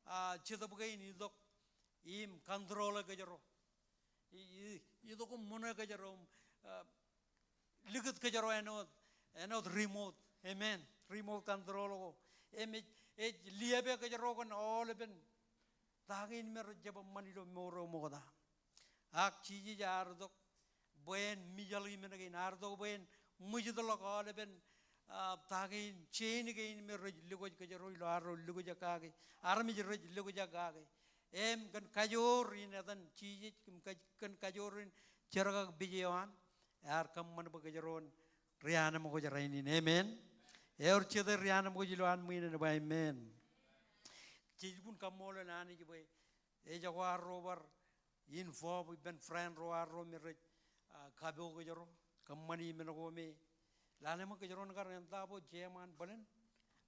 a, jetōb kein itok im control e kōjro. I, i, itok im ṃōṇe kōjro im, ah, likūt kōjro āinwōt, āinwōt remote. Amen. Remote control ko. Im ej, ej liape kōjro kōn aolepen ta kein me rej jab eṃṃan ilo mour eo ṃokta. Ak Jisōs ear itok bwe en mijeḷ men kein, ear itok bwe en ṃwijitḷọk aolepen, ah, ta kein, chain kein me rej lukkuun kōjro ilo arro lukkuun kake, armej rej lukkuun kake. Im kōn kajoor in etan Jisōs, im kaj-, kōn kajoor in jerkakpeje eo an, ear kōṃṃan bwe kōjro en ri-anemkwōj rainin. Amen. Ewōr jete ri-anemkwōj ilowaan ṃwiin en ba amen. Jej lukkuun kaṃṃoolol Anij bwe ejako arro bar involve ippān friend ro arro me rej, ah, kapo kōjro, kōṃṃani men ko me lale ṃōk kōjro en kar entapo jeṃaan bōlen,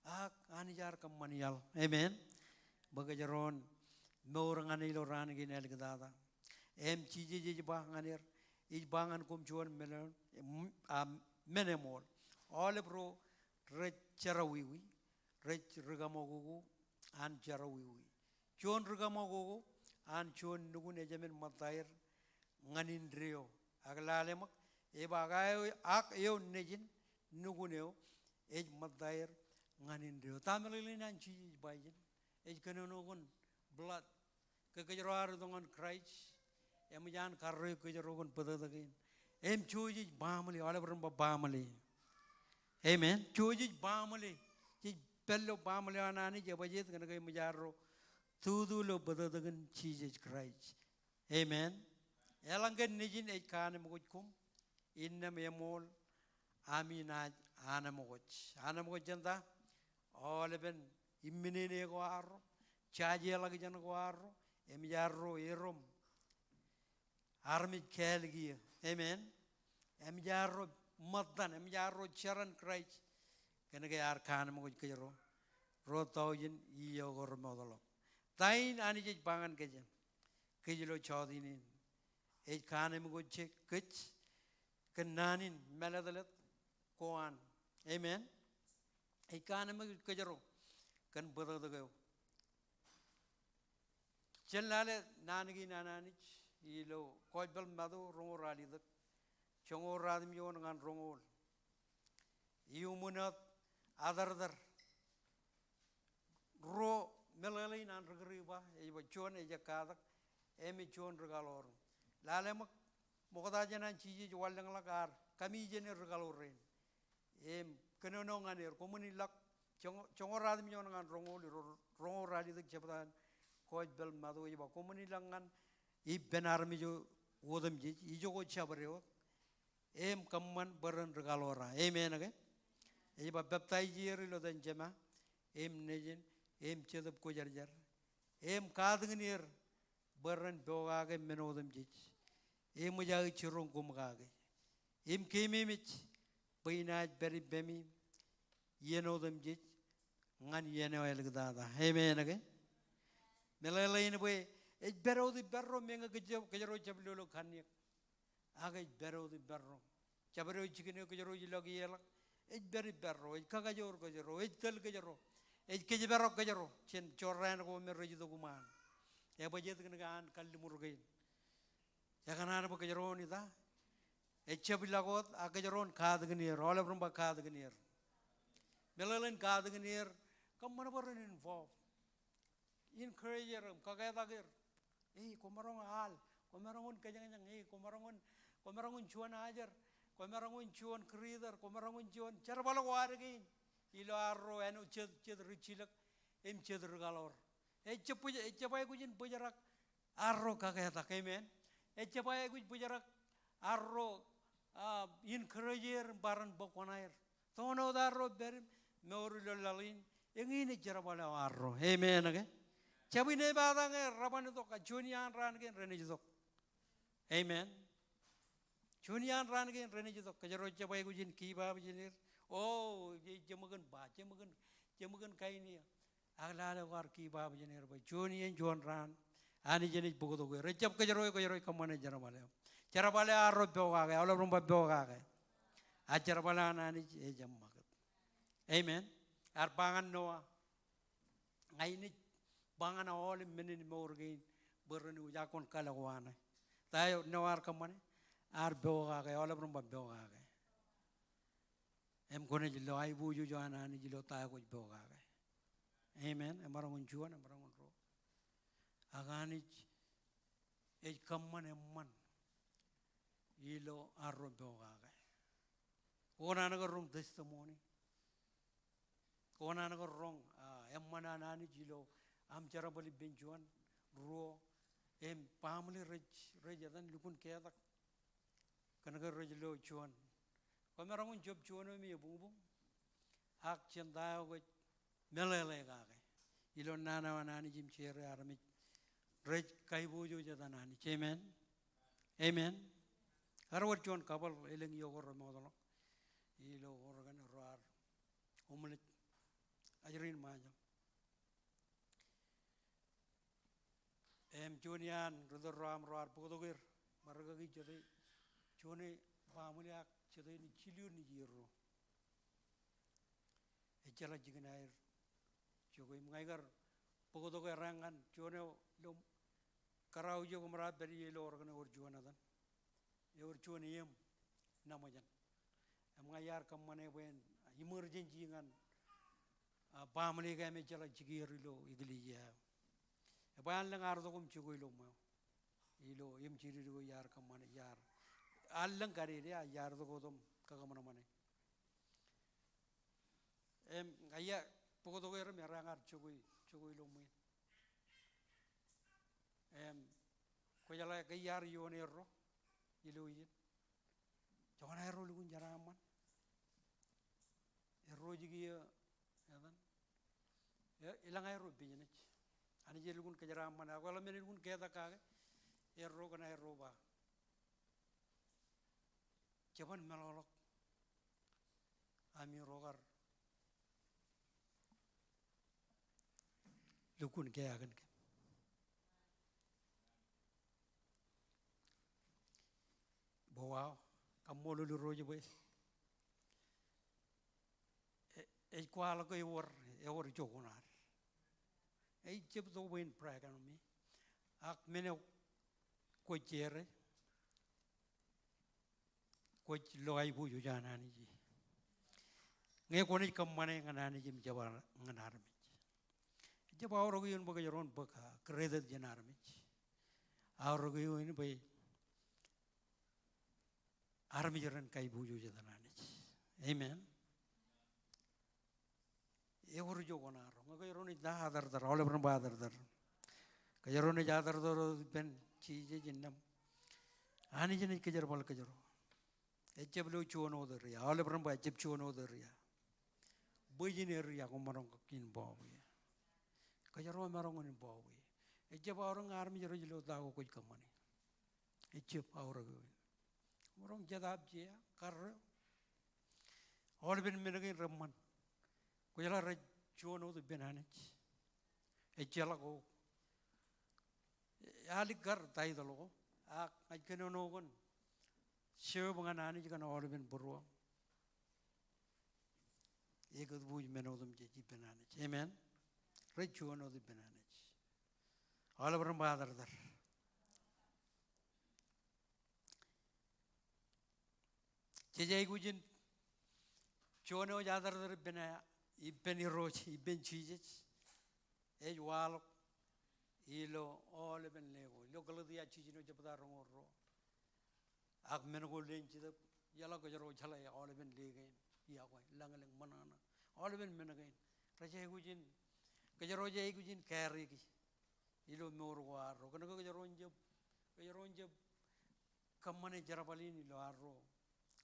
ak Anij ear kōṃṃani aḷ. Amen. Bwe kōjro en mour ñan e ilo raan kein āliktata. Im Jisōs ej ba ñan er, ij ba ñan koṃ juon men, ah, men eṃool. Aolep ro rej jerọwiwi, rej ri kaṃakoko an jerọwiwi. Juon ri kaṃakoko an juon nukun ejāmin ṃōttaer ñan indeeo. Ak lale ṃōk, ej ba ak eo, ak eo nejin nukun eo ej ṃōttaer ñan indeeo. Ta meḷeḷein an Jisōs ej ba ijin? Ej kōnono kōn blood. Ke kōjro ar itok ñan Christ, eṃōj an karreoik kōjro kōn bōtōktōkin. Im jouj ej baaṃle, aolep ren ba baaṃle. Amen. Jouj ej baaṃle. Jej pād ilo baaṃle eo an Anij, ebajjeet kōnke eṃōj arro tutu ilo bōtōktōkin Jisōs Kraist. Amen. Eḷaññe nejin ej kaanemkwōj koṃ, innām eṃool, ami naaj anemkwōj. Anemkwōj jān ta? Aolepen imminene ko arro, jajeḷọkjeṇ ko arro, eṃōj arro erom armej kāāl kiiō. Amen. Eṃōj arro ṃōttan, eṃōj arro jeran Kraist. Kōnke ear kaanemkwōj kōjro ruo taujin iiō ko remootḷọk. Ta in Anij ej ba ñan kōj, kōj ilo jọteen in? Ej kaanemkwōj kōj kōn naan in mālōtlōt ko an. Amen. Ej kaanemkwōj kōjro kōn bōtōktōk eo. Jen lale naan kein an Anij ilo Gospel Matu roñoul ralitōk, joñoul ratimjuon ñan roñoul. Iuṃwin wōt atōrtōr ruo meḷeḷein an ri Kūrjin ba, ej ba juon ej katak, im ej juon ri kaḷoor. Lale ṃōk, ṃokta jān an Jisōs wanlōñḷọk ear kamiijene ri kaḷoor rein im kōnono ñan er, koṃwin ilọk, joñoul, joñoul ratimjuon ñan roñoul, ro-, roñoul ralitōk jebta an Gospel Matu ej ba, koṃwin ilọk ñan ippān armej otemjej, ijoko jabdewōt, im kōṃṃan bwe ren ri kaḷoor. Amen ke? Ej ba, peptaij er ilo etan Jema, im Nejin, im Jetōb Kwōjarjar, im katakin er bwe ren pokake men otemjej. Eṃōj aō jiroñ koṃ kake. Im keememej bwe inaaj pād ippemi iien otemjej ñan iien eo āliktata. Amen ke? Meḷeḷein bwe ej pād wōt ippārro meñe kōj, kōjro jab lolo kanniōk. Ak ej pād wōt ippārro. Jabdewōt jikin eo kōjro ej ilọk ie ḷọk, ej pād ippārro, ej kakajoor kōjro, ej tōl kōjro, ej kōjparok kōjro jān jorrāān ko me rej itok iṃaan. Ebajjeet kōnke an kalliṃur kein. Ekōṇaan bwe kōjro en ita, ejjab ilọk wōt, ak kōjro en katakin er, aolep ren ba katakin er. Meḷeḷein katakin er, kōṃṃan bwe ren involve. Encourage er im kaketak er. Ei, kwōmaroñ al, kwōmaroñ in kōjañjañ, ei, kwōmaroñ in, kwōmaroñ in juon ajri, kwōmaroñ in juon greeter, kwōmaroñ in juon jerbal ko ad kein ilo arro āinwōt jet, jet ri jilōk im jet ri kaḷoor. Ejjab bōj, ejjab aikuj in bōjrak arro kaketak, amen. Ejjab aikuj bōjrak arro, ah, encourage er im ba ren bōk kuṇaer. Toon wōt arro pād im mour ilo laḷ in, eñin ej jerbal eo arro. Amen ke? Jab in epata ñe reban itok, ak juon iaan raan kein renaaj itok. Amen. Juon iaan raan kein renaaj itok. Kōjro jab aikuj in give up jān er. O, je, jeṃōk in ba, jeṃōk in, jeṃōk in kain ia. Ak lale kwaar give up jān er bwe juon iien juon raan Anij enaaj bōktok er. Ejjab kōjro eo, kōjro ej kōṃṃane jerbal eo. Jerbal eo arro pokake, aolep ren ba pokake. Ak jerbal eo an Anij ej eṃṃakūt. Amen. Ear ba ñan Noa, ña inaaj ba ñan aolep men in mour kein bwe ren wōj, ak kwōn kalọk wānō. Ta eo ṇe ear kōṃṃane? Ear pokake, aolep ren ba pokake. Im kwōnaaj lo aiboojoj an Anij ilo ta eo kwōj pokake. Amen. Emaroñ in juon, emaroñ in ruo. Ak Anij ej kōṃṃan eṃṃan ilo arro pokake. Kwō naan ke roñ testimony. Kwō naan ke roñ, ah, eṃṃan an Anij ilo aṃ jerbal ippān juon, ruo, im baaṃle rej, rej etan lukkuun ketak. Kōnke rej lo juon. Kwōmaroñ in jab juon eo im ebuñbuñ. Ak jān ta eo kwōj meḷeḷe kake ilo naan eo an Anij im jere armej rej kaiboojoj etan Anij. Amen. Amen. Kar wōr juon couple elōñ iiō ko remootḷọk ilo Oregon, ro ar homeless ajri in Ṃajeḷ. Im juon iaan ri tōl ro aṃ ro ar bōktok er, ṃōrkaki jete, juon e baaṃle ak jete ṇe jilu ṇe jier ro. Ejjeḷọk jikin aer jokwe im ña ikar bōktok errā ñan juon eo ilo kōrā eo ej kōṃro pād ie ilo Oregon, ewōr juon etan. Ewōr juon eṃ ṇa ṃōjṇ. Im ña iar kōṃṃane bwe en emergency ñan, ah, baaṃle ko im ejjeḷọk jikier ilo eklejia eo. Ebwe an lōñ ar tok im jokwe ilo ṃweo. Ilo eṃ jidik ko iar kōṃṃane, iar, an lōñ kadede, a iar tok otem kōṃanṃane. Im ña iar bōktok er im errā ña ar jokwe, jokwe ilo ṃwiin. Im kwōjeḷā ke iar ioon erro ilo ijin. Joñan aerro lukkuun jeraaṃṃan. Erro ej kiiō etan. E, elōñ aerro business. Anij ej lukkuun kōjeraaṃṃan. Ak eḷap men ej lukkuun ketak kake, erro kōn aerro ba, jeban meḷọkḷọk ami ro kar lukkuun keakin kōm. Bwe wao, kaṃṃoolol Irooj bwe e-, ej kwaḷọk ke ewōr, ewōr ijo kuṇaad. Ejab tok bwe in brag on me. Ak men eo kwōj jere, kwōj lo aiboojoj an Anij. Ñe kwōnaaj kōṃṃane ñan Anij im jab ñan armej. Ejab aorōk eoon bwe kōjro en bōk, ah, greatest jān armej. Aorōk eoon bwe armej ren kaiboojoj etan Anij. Amen. Ewōr ijo kuṇaad ro. Ñe kōjro naaj ta, atartar, aolep ren ba atartar. Kōjro naaj atartar wōt ippān Jisōs innām, Anij enaaj kōjerbal kōjro. Ejab lo juon wōt area. Aolep ren ba ejab juon wōt area. Bwijin area kwōmaroñ in bọọb ie. Kōjro emaroñ in bọọb ie. Ejab aorōk ñe armej rej lo ta ko kwōj kōṃṃane. Ejab aorōk eoon. Maroñ jet ab jea, karreo. Aolepen men kein reṃṃan. Kwōjeḷā rej juon wōt ippān Anij. Ejjeḷọk ko. Ealikkar title ko. Ak ña ij kōnono kōn serve ñan Anij kōn aolepen būruō. Ekōtbuuj men otemjej ippān Anij. Amen. Rej juon wōt ippān Anij. Aolep ren ba atartar. Jej aikuj in juon eo ej atartar ippān, ippān Irooj, ippān Jisōs. Ej waḷọk ilo aolepen ḷe ko. Ilo Galetia jiljino jebta roñoul ruo. Ak men ko leen Jetōb, ijeḷā kōjro jeḷā aolepen ḷe kein, iọkwe, lañlōñ, ṃōṇōṇō. Aolepen men kein. Rej aikuj in, kōjro ej aikuj in carry e. Ilo mour ko arro. Kōnke kōjro en jab, kōjro en jab kōṃṃane jerbal in ilo arro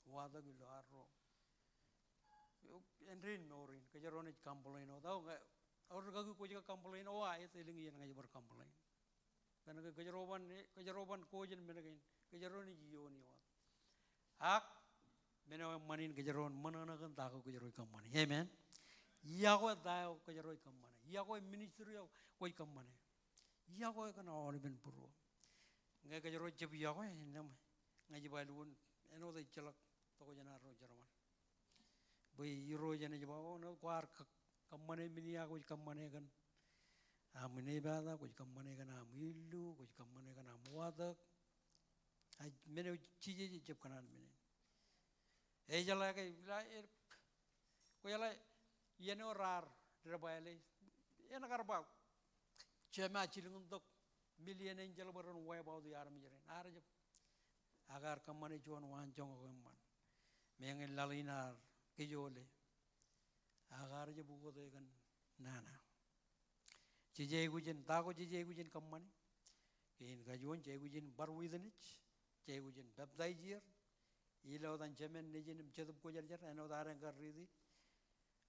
watōk, ilo arro. Āindein mour in, kōjro naaj complain wōt. O, ñe, eor rūkaki kwōj ke complain, o, aet, elōñ iien ña ij bar complain. Kōnke kōjro ban, kōjro ban ko jān men kein, kōjro naaj iooni wōt. Ak men eo eṃṃan in kōjro en ṃōṇōṇō kōn ta ko kōjro ej kōṃṃane. Amen. Iọkwe ta eo kōjro ej kōṃṃane. Iọkwe ministry eo kwōj kōṃṃane. Iọkwe kōn aolepen būruō. Ñe kōjro jab iọkwe, innām ña ij ba lukkuun āinwōt ejjeḷọk tokjān arro jerbal. Bwe Irooj enaaj ba, o, āinwōt kwaar kō-, kōṃṃane men ia kwōj kōṃṃane kōn aṃ inepata, kwōj kōṃṃane kōn aṃ illu, kwōj kōṃṃane kōn aṃ watōk. Ej men eo Jisōs ejjab kōṇaan men in. Ejeḷā ke, ila, e, kwōjeḷā iien eo raar debwāāle, en kar ba, Jema jilkintok million angel bwe ren wipe out e armej rein. Ear jab. Ak ear kōṃṃane juon waanjoñak eṃṃan. Meñe laḷ in ear kijoole. Ak ear jab ukōte kōn nana. Jej aikuj in, ta ko jej aikuj in kōṃṃane? Kein kajuon, jej aikuj in bar witness, jej aikuj in baptize er, ilo etan Jemān, Nejin im Jetōb Kwōjarjar, āinwōt ad kar riiti,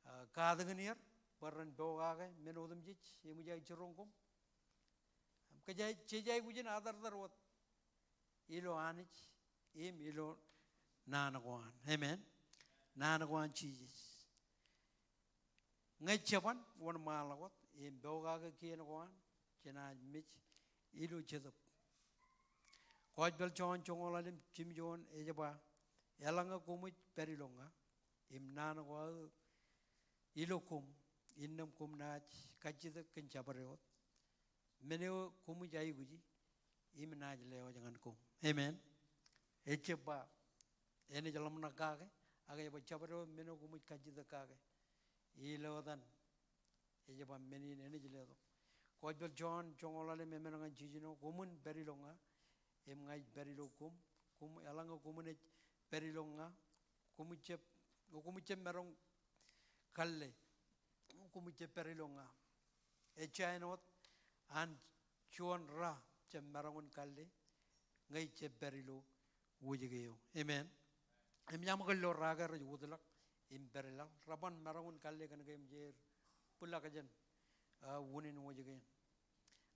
ah, katakin er, bwe ren pokake men otemjej, eṃōj aō jiroñ koṃ. Kōj, jej aikuj in atartar wōt ilo Anij, im ilo naan ko an. Amen. Naan ko an Jisōs. Ñe jeban wōnṃaanḷọk wōt im pokake kien ko an, jenaaj mej ilo Jetōb. Gospel John joñoul ḷalem jimjuon ej ba, eḷaññe koṃij pād ilo ña, im naan ko aō ilo koṃ, innām koṃ naaj kajjitōk kōn jabdewōt. Men eo koṃij aikuji, im naaj lewōj ñan koṃ. Amen. Ejjab ba enaaj ḷōmṇak kake, ak ej ba jabdewōt men eo koṃij kajjitōk kake. Ilo etan, ej ba men in enaaj letok. Gospel John joñoul ḷalem emān ñan jiljino, koṃwin pād ilo ña, im ña ij pād ilo koṃ, koṃ, eḷaññe koṃwin ej pād ilo ña, koṃij jab, koṃij jab maroñ kalle, koṃij jab pād ilo ña. Ejja āinwōt an juon ra jab maroñ in kalle, ñe ij jab pād ilo wōjke eo. Amen. Im iọkwe ilo ra ke rej wōtlọk im pād laḷ, reban maroñ in kalle kōn ke eṃōj aer bwilọk jān, ah, unin wōjke in.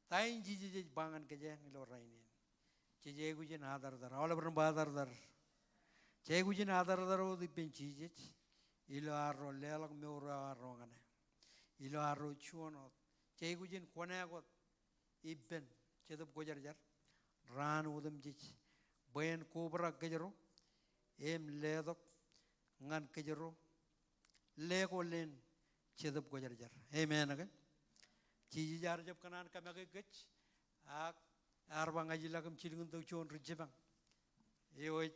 Ta in Jisōs ej ba ñan kōj ilo rainin? Jej aikuj in atartar. Aolep ren ba atartar. Jej aikuj in atartar wōt ippān Jisōs ilo arro leḷọk mour eo arro ñan e. Ilo arro juon wōt. Jej aikuj in kōṇaan wōt ippān Jetōb Kwōjarjar raan otemjej bwe en kobrak kōjro im letok ñan kōjro lekoleen Jetōb Kwōjarjar. Amen ke? Jisōs ear jab kōṇaan kōmake kōj, ak ear ba ña ij ilọk im jilkintok juon ri jipañ. Eo ej,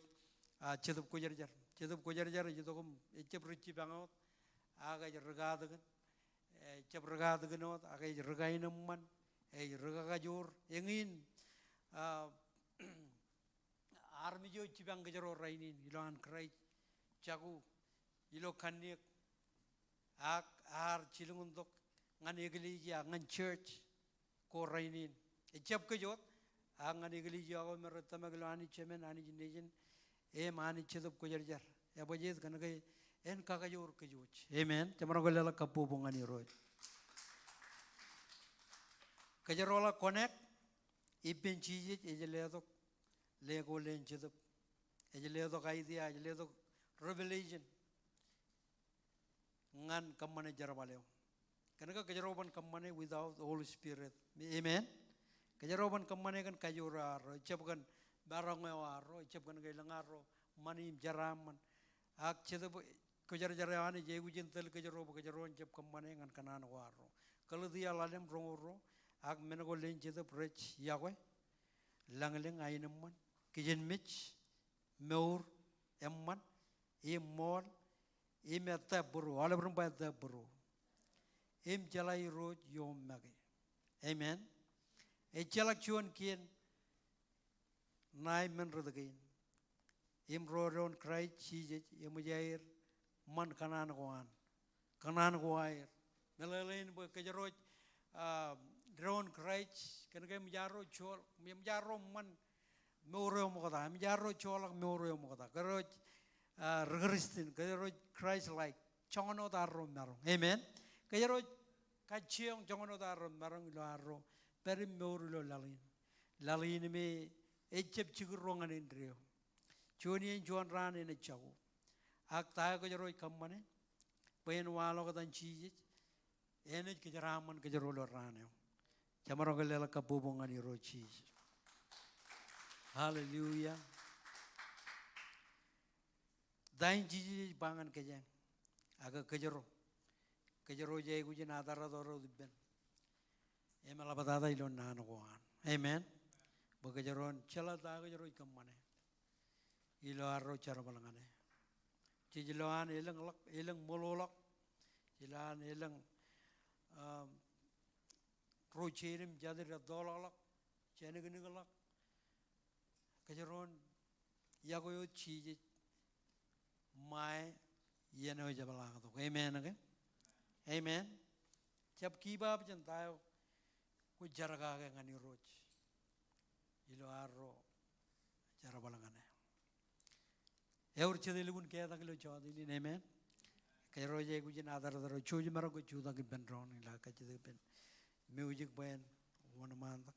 ah, Jetōb Kwōjarjar. Jetōb Kwōjarjar ej itok im ejjab ri jipañ wōt, ak ej ri katakin, ejjab ri katakin wōt, ak ej ri kaenōṃṃan, ej ri kakajoor. Eñin, ah, armej eo jipañ kōjro rainin, ilowaan Kraist jako, ilo kanniōk, ak ear jilkintok ñan eklejia, ñan church ko rainin. Ejjab kōj wōt, ak ñan eklejia ko me rej tōmak ilo Anij Jemān, Anij Nejin, im Anij Jetōb Kwōjarjar. Ebajjeet kōn ke en kakajoor kōj wōj. Amen. Jemaroñ ke leḷọk kabbokbok ñan Irooj. Kōjro ḷak connect ippān Jisōs, ej letok lekoleen Jetōb. Ej letok idea, ej letok revelation ñan kōṃṃane jerbal eo. Kōn ke kōjro ban kōṃṃane without Holy Spirit. Amen. Kōjro ban kōṃṃane kōn kajoor eo arro, ejjab kōn maroñ eo arro, ejjab kōn ke elōñ arro ṃani im jeraaṃṃan. Ak Jetōb Kwōjarjar eo an ej aikuj in tōl kōjro bwe kōjro en jab kōṃṃane ñan kōṇaan ko arro. Galetia ḷalem roñoul ruo, ak men ko leen Jetōb rej iọkwe, lañlōñ, aenōṃṃan, kijenmej, mour eṃṃan, im ṃool, im ettā būruo, aolep ren ba ettā būruo. Im jeḷā Irooj ioon make. Amen. Ejjeḷọk juon kien ṇae men rot kein. Im ro doon Kraist Jisōs, eṃōj aer ṃan kōṇaan ko an. Kōṇaan ko aer. Meḷeḷein bwe kōjro ej, ah, doon Kraist, kōn ke eṃōj arro joḷọk, eṃōj arro ṃan mour eo ṃokta, eṃōj arro joḷọk mour eo ṃokta. Kōjro ej, ah, ri Christian, kōjro ej Christ-like. Joñan wōt arro maroñ. Amen. Kōjro ej kajjioñ joñan wōt arro maroñ ilo arro pād im mour ilo laḷ in. Laḷ in me ejjab jikirro ñan indeeo. Juon iien juon raan enaaj jako. Ak ta eo kōjro ej kōṃṃane bwe en waḷọk etan Jisōs, enaaj kōjeraaṃṃan kōjro ilo raan eo. Jemaroñ ke leḷọk kabbokbok ñan Irooj Jisōs. Hallelujah. Ta in Jisōs ej ba ñan kōjeañ? Ak kōjro, kōjro ej aikuj in atartar wōt ippān im eḷaptata ilo naan ko an. Amen. Bwe kōjro en jeḷā ta kōjro ej kōṃṃane. ilo arro jerbal ñan e. Jej lo an elōñḷọk, elōñ ṃoolḷọk. Jej lo an elōñ, um, ro jeid im jatid ettoḷọkḷọk, jeniknikḷọk. Kōjro en yokwe wōt Jisōs ṃae iien eo ej peḷḷọk tok. Amen ke? Amen. Jab give up jān ta eo kwōj jerkake ñan Irooj ilo arro jerbal ñan e. Ewōr jet elukkuun ketak ilo jota in, amen. Kōjro ej aikuj in atartar eo, jouj maroñ ke jutak ippān doon ilo kajjitōk ippān music bwe en wōnṃaantak.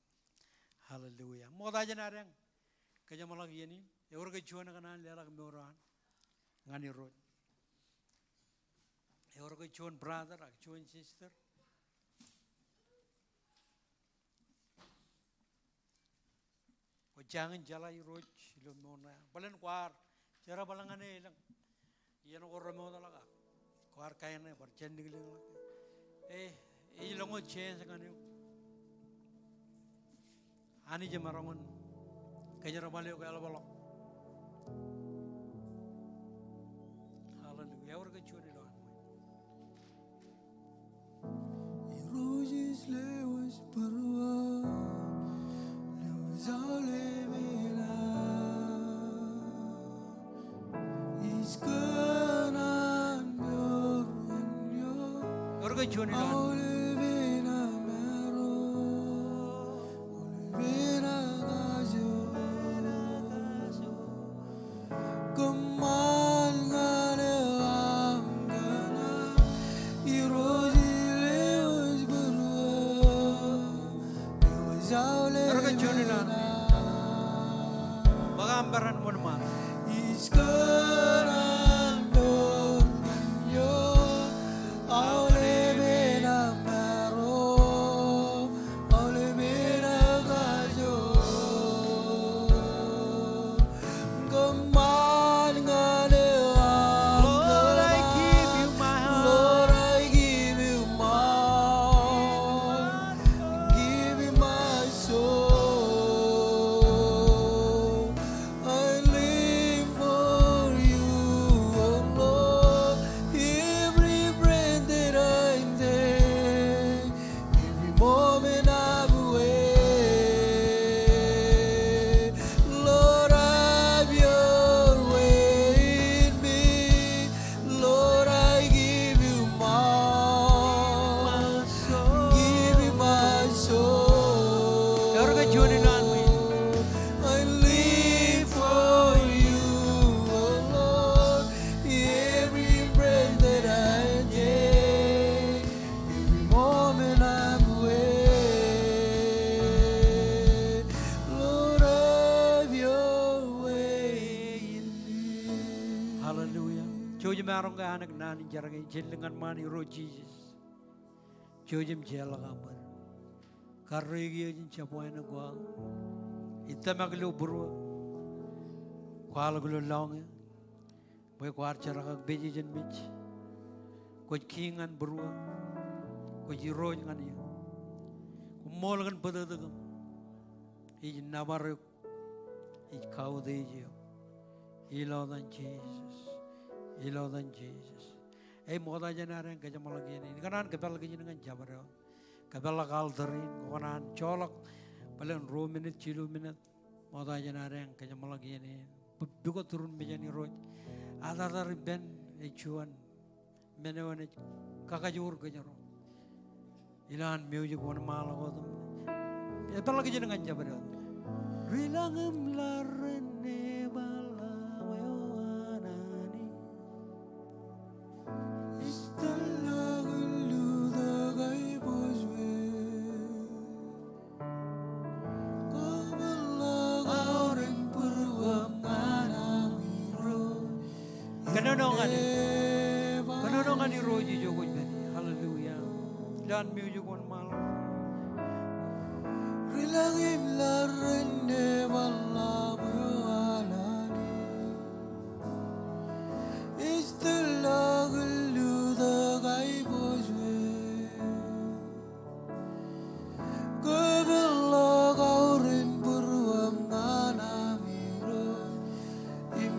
Hallelujah. Ṃokta jān adeañ kōjeṃḷọk iien in, ewōr ke juon ekōṇaan leḷọk mour eo an ñan Irooj? Ewōr ke juon brother ak juon sister? Kwō jañin jeḷā Irooj ilo mour eo an. Bōlen kwaar jerbal ñan e elōñ iien ko remootḷọk ak kwaar kain e bar jeniknikḷọk. E, ej lōñ wōt chance ñan eok. Anij emaroñ in kōjerbal eok eḷapḷọk. Hallelujah. Ewōr ke juon ilo an? Irooj ij lewōj būruō, lewōj aolep eo. Ij kōṇaan mour ñan eok. Ewōr ke juon ilo an? Aolep eo aṃ ro. Aolep eo aṃ kajoor. Kōṃṃan ñan eok aṃ kōṇaan. Irooj ij lewōj būruō, lewōj aolep eo aṃ. Ewōr ke juon ilo an? Bwe aṃ peran wōnṃaan. Ij kōṇaan mour ñan eok. Aolep eo aṃ ro. Aolep eo aṃ kajoor. Kōṃṃan ñan eok aṃ kōṇaan. Lord, I give you my heart. Lord, I give you my heart. Give me my soul. I live for you, oh Lord. Every breath that I take, every moment I'm awake, Lord, have your way in me. Lord, I give you my soul. Give me my soul. Ewōr ke juon ilo an? I live for you, oh Lord. Every breath that I take, every moment I'm awake, Lord, have your way in me. Hallelujah. Jouj im maroñ ke an kōṇaan in jar ke, jen lōñ ñan ṃaan Irooj Jisōs. Jouj im jeorḷọk aṃ bōd. Karreoik eō jān jab wānōk ko aō. Ij tōmak ilo būruō. Kwaḷọk ilo lọñiō bwe kwaar jerkakpeje jān mej. Kwōj kiiñ ñan būruō. Kwōj Irooj ñan eō. Koṃṃool kōn bōtōktōkōm. Ij nōbar eok. Ij kautiej eok. Ilo etan Jisōs. Ilo etan Jisōs. Ej ṃokta jān adeañ kōjeṃḷọk iien in. Ikōṇaan kōpeḷḷọk ijin ñan jabdewōt. Kōpeḷḷọk altar in, kwō kōṇaan joḷọk bōlen ruo minit, jilu minit. Ṃokta jān adeañ kōjeṃḷọk iien in. Bwe pukot turun mejān Irooj, atartar ippān ej juon men eo enaaj kakajoor kōjro. Ilowaan music wōnṃaanḷọk wōt im epeḷḷọk ijin ñan jabdewōt. Ri lañ im ḷaar ren nebaḷ ḷap eo an Anij. Isteḷọk illu tok aiboojoj. Kōpeḷḷọk aorōk būruōṃ ñan aṃ Irooj. Kōnono ñan, kōnono ñan Irooj ijo kwōj pād ie. Hallelujah. Ilowaan music wōnṃaanḷọk. Ri lañ im ḷaar ren nebaḷ ḷap eo an Anij. Isteḷọk illu tok aiboojoj. Kōpeḷḷọk aorōk būruōṃ ñan aṃ Irooj. Im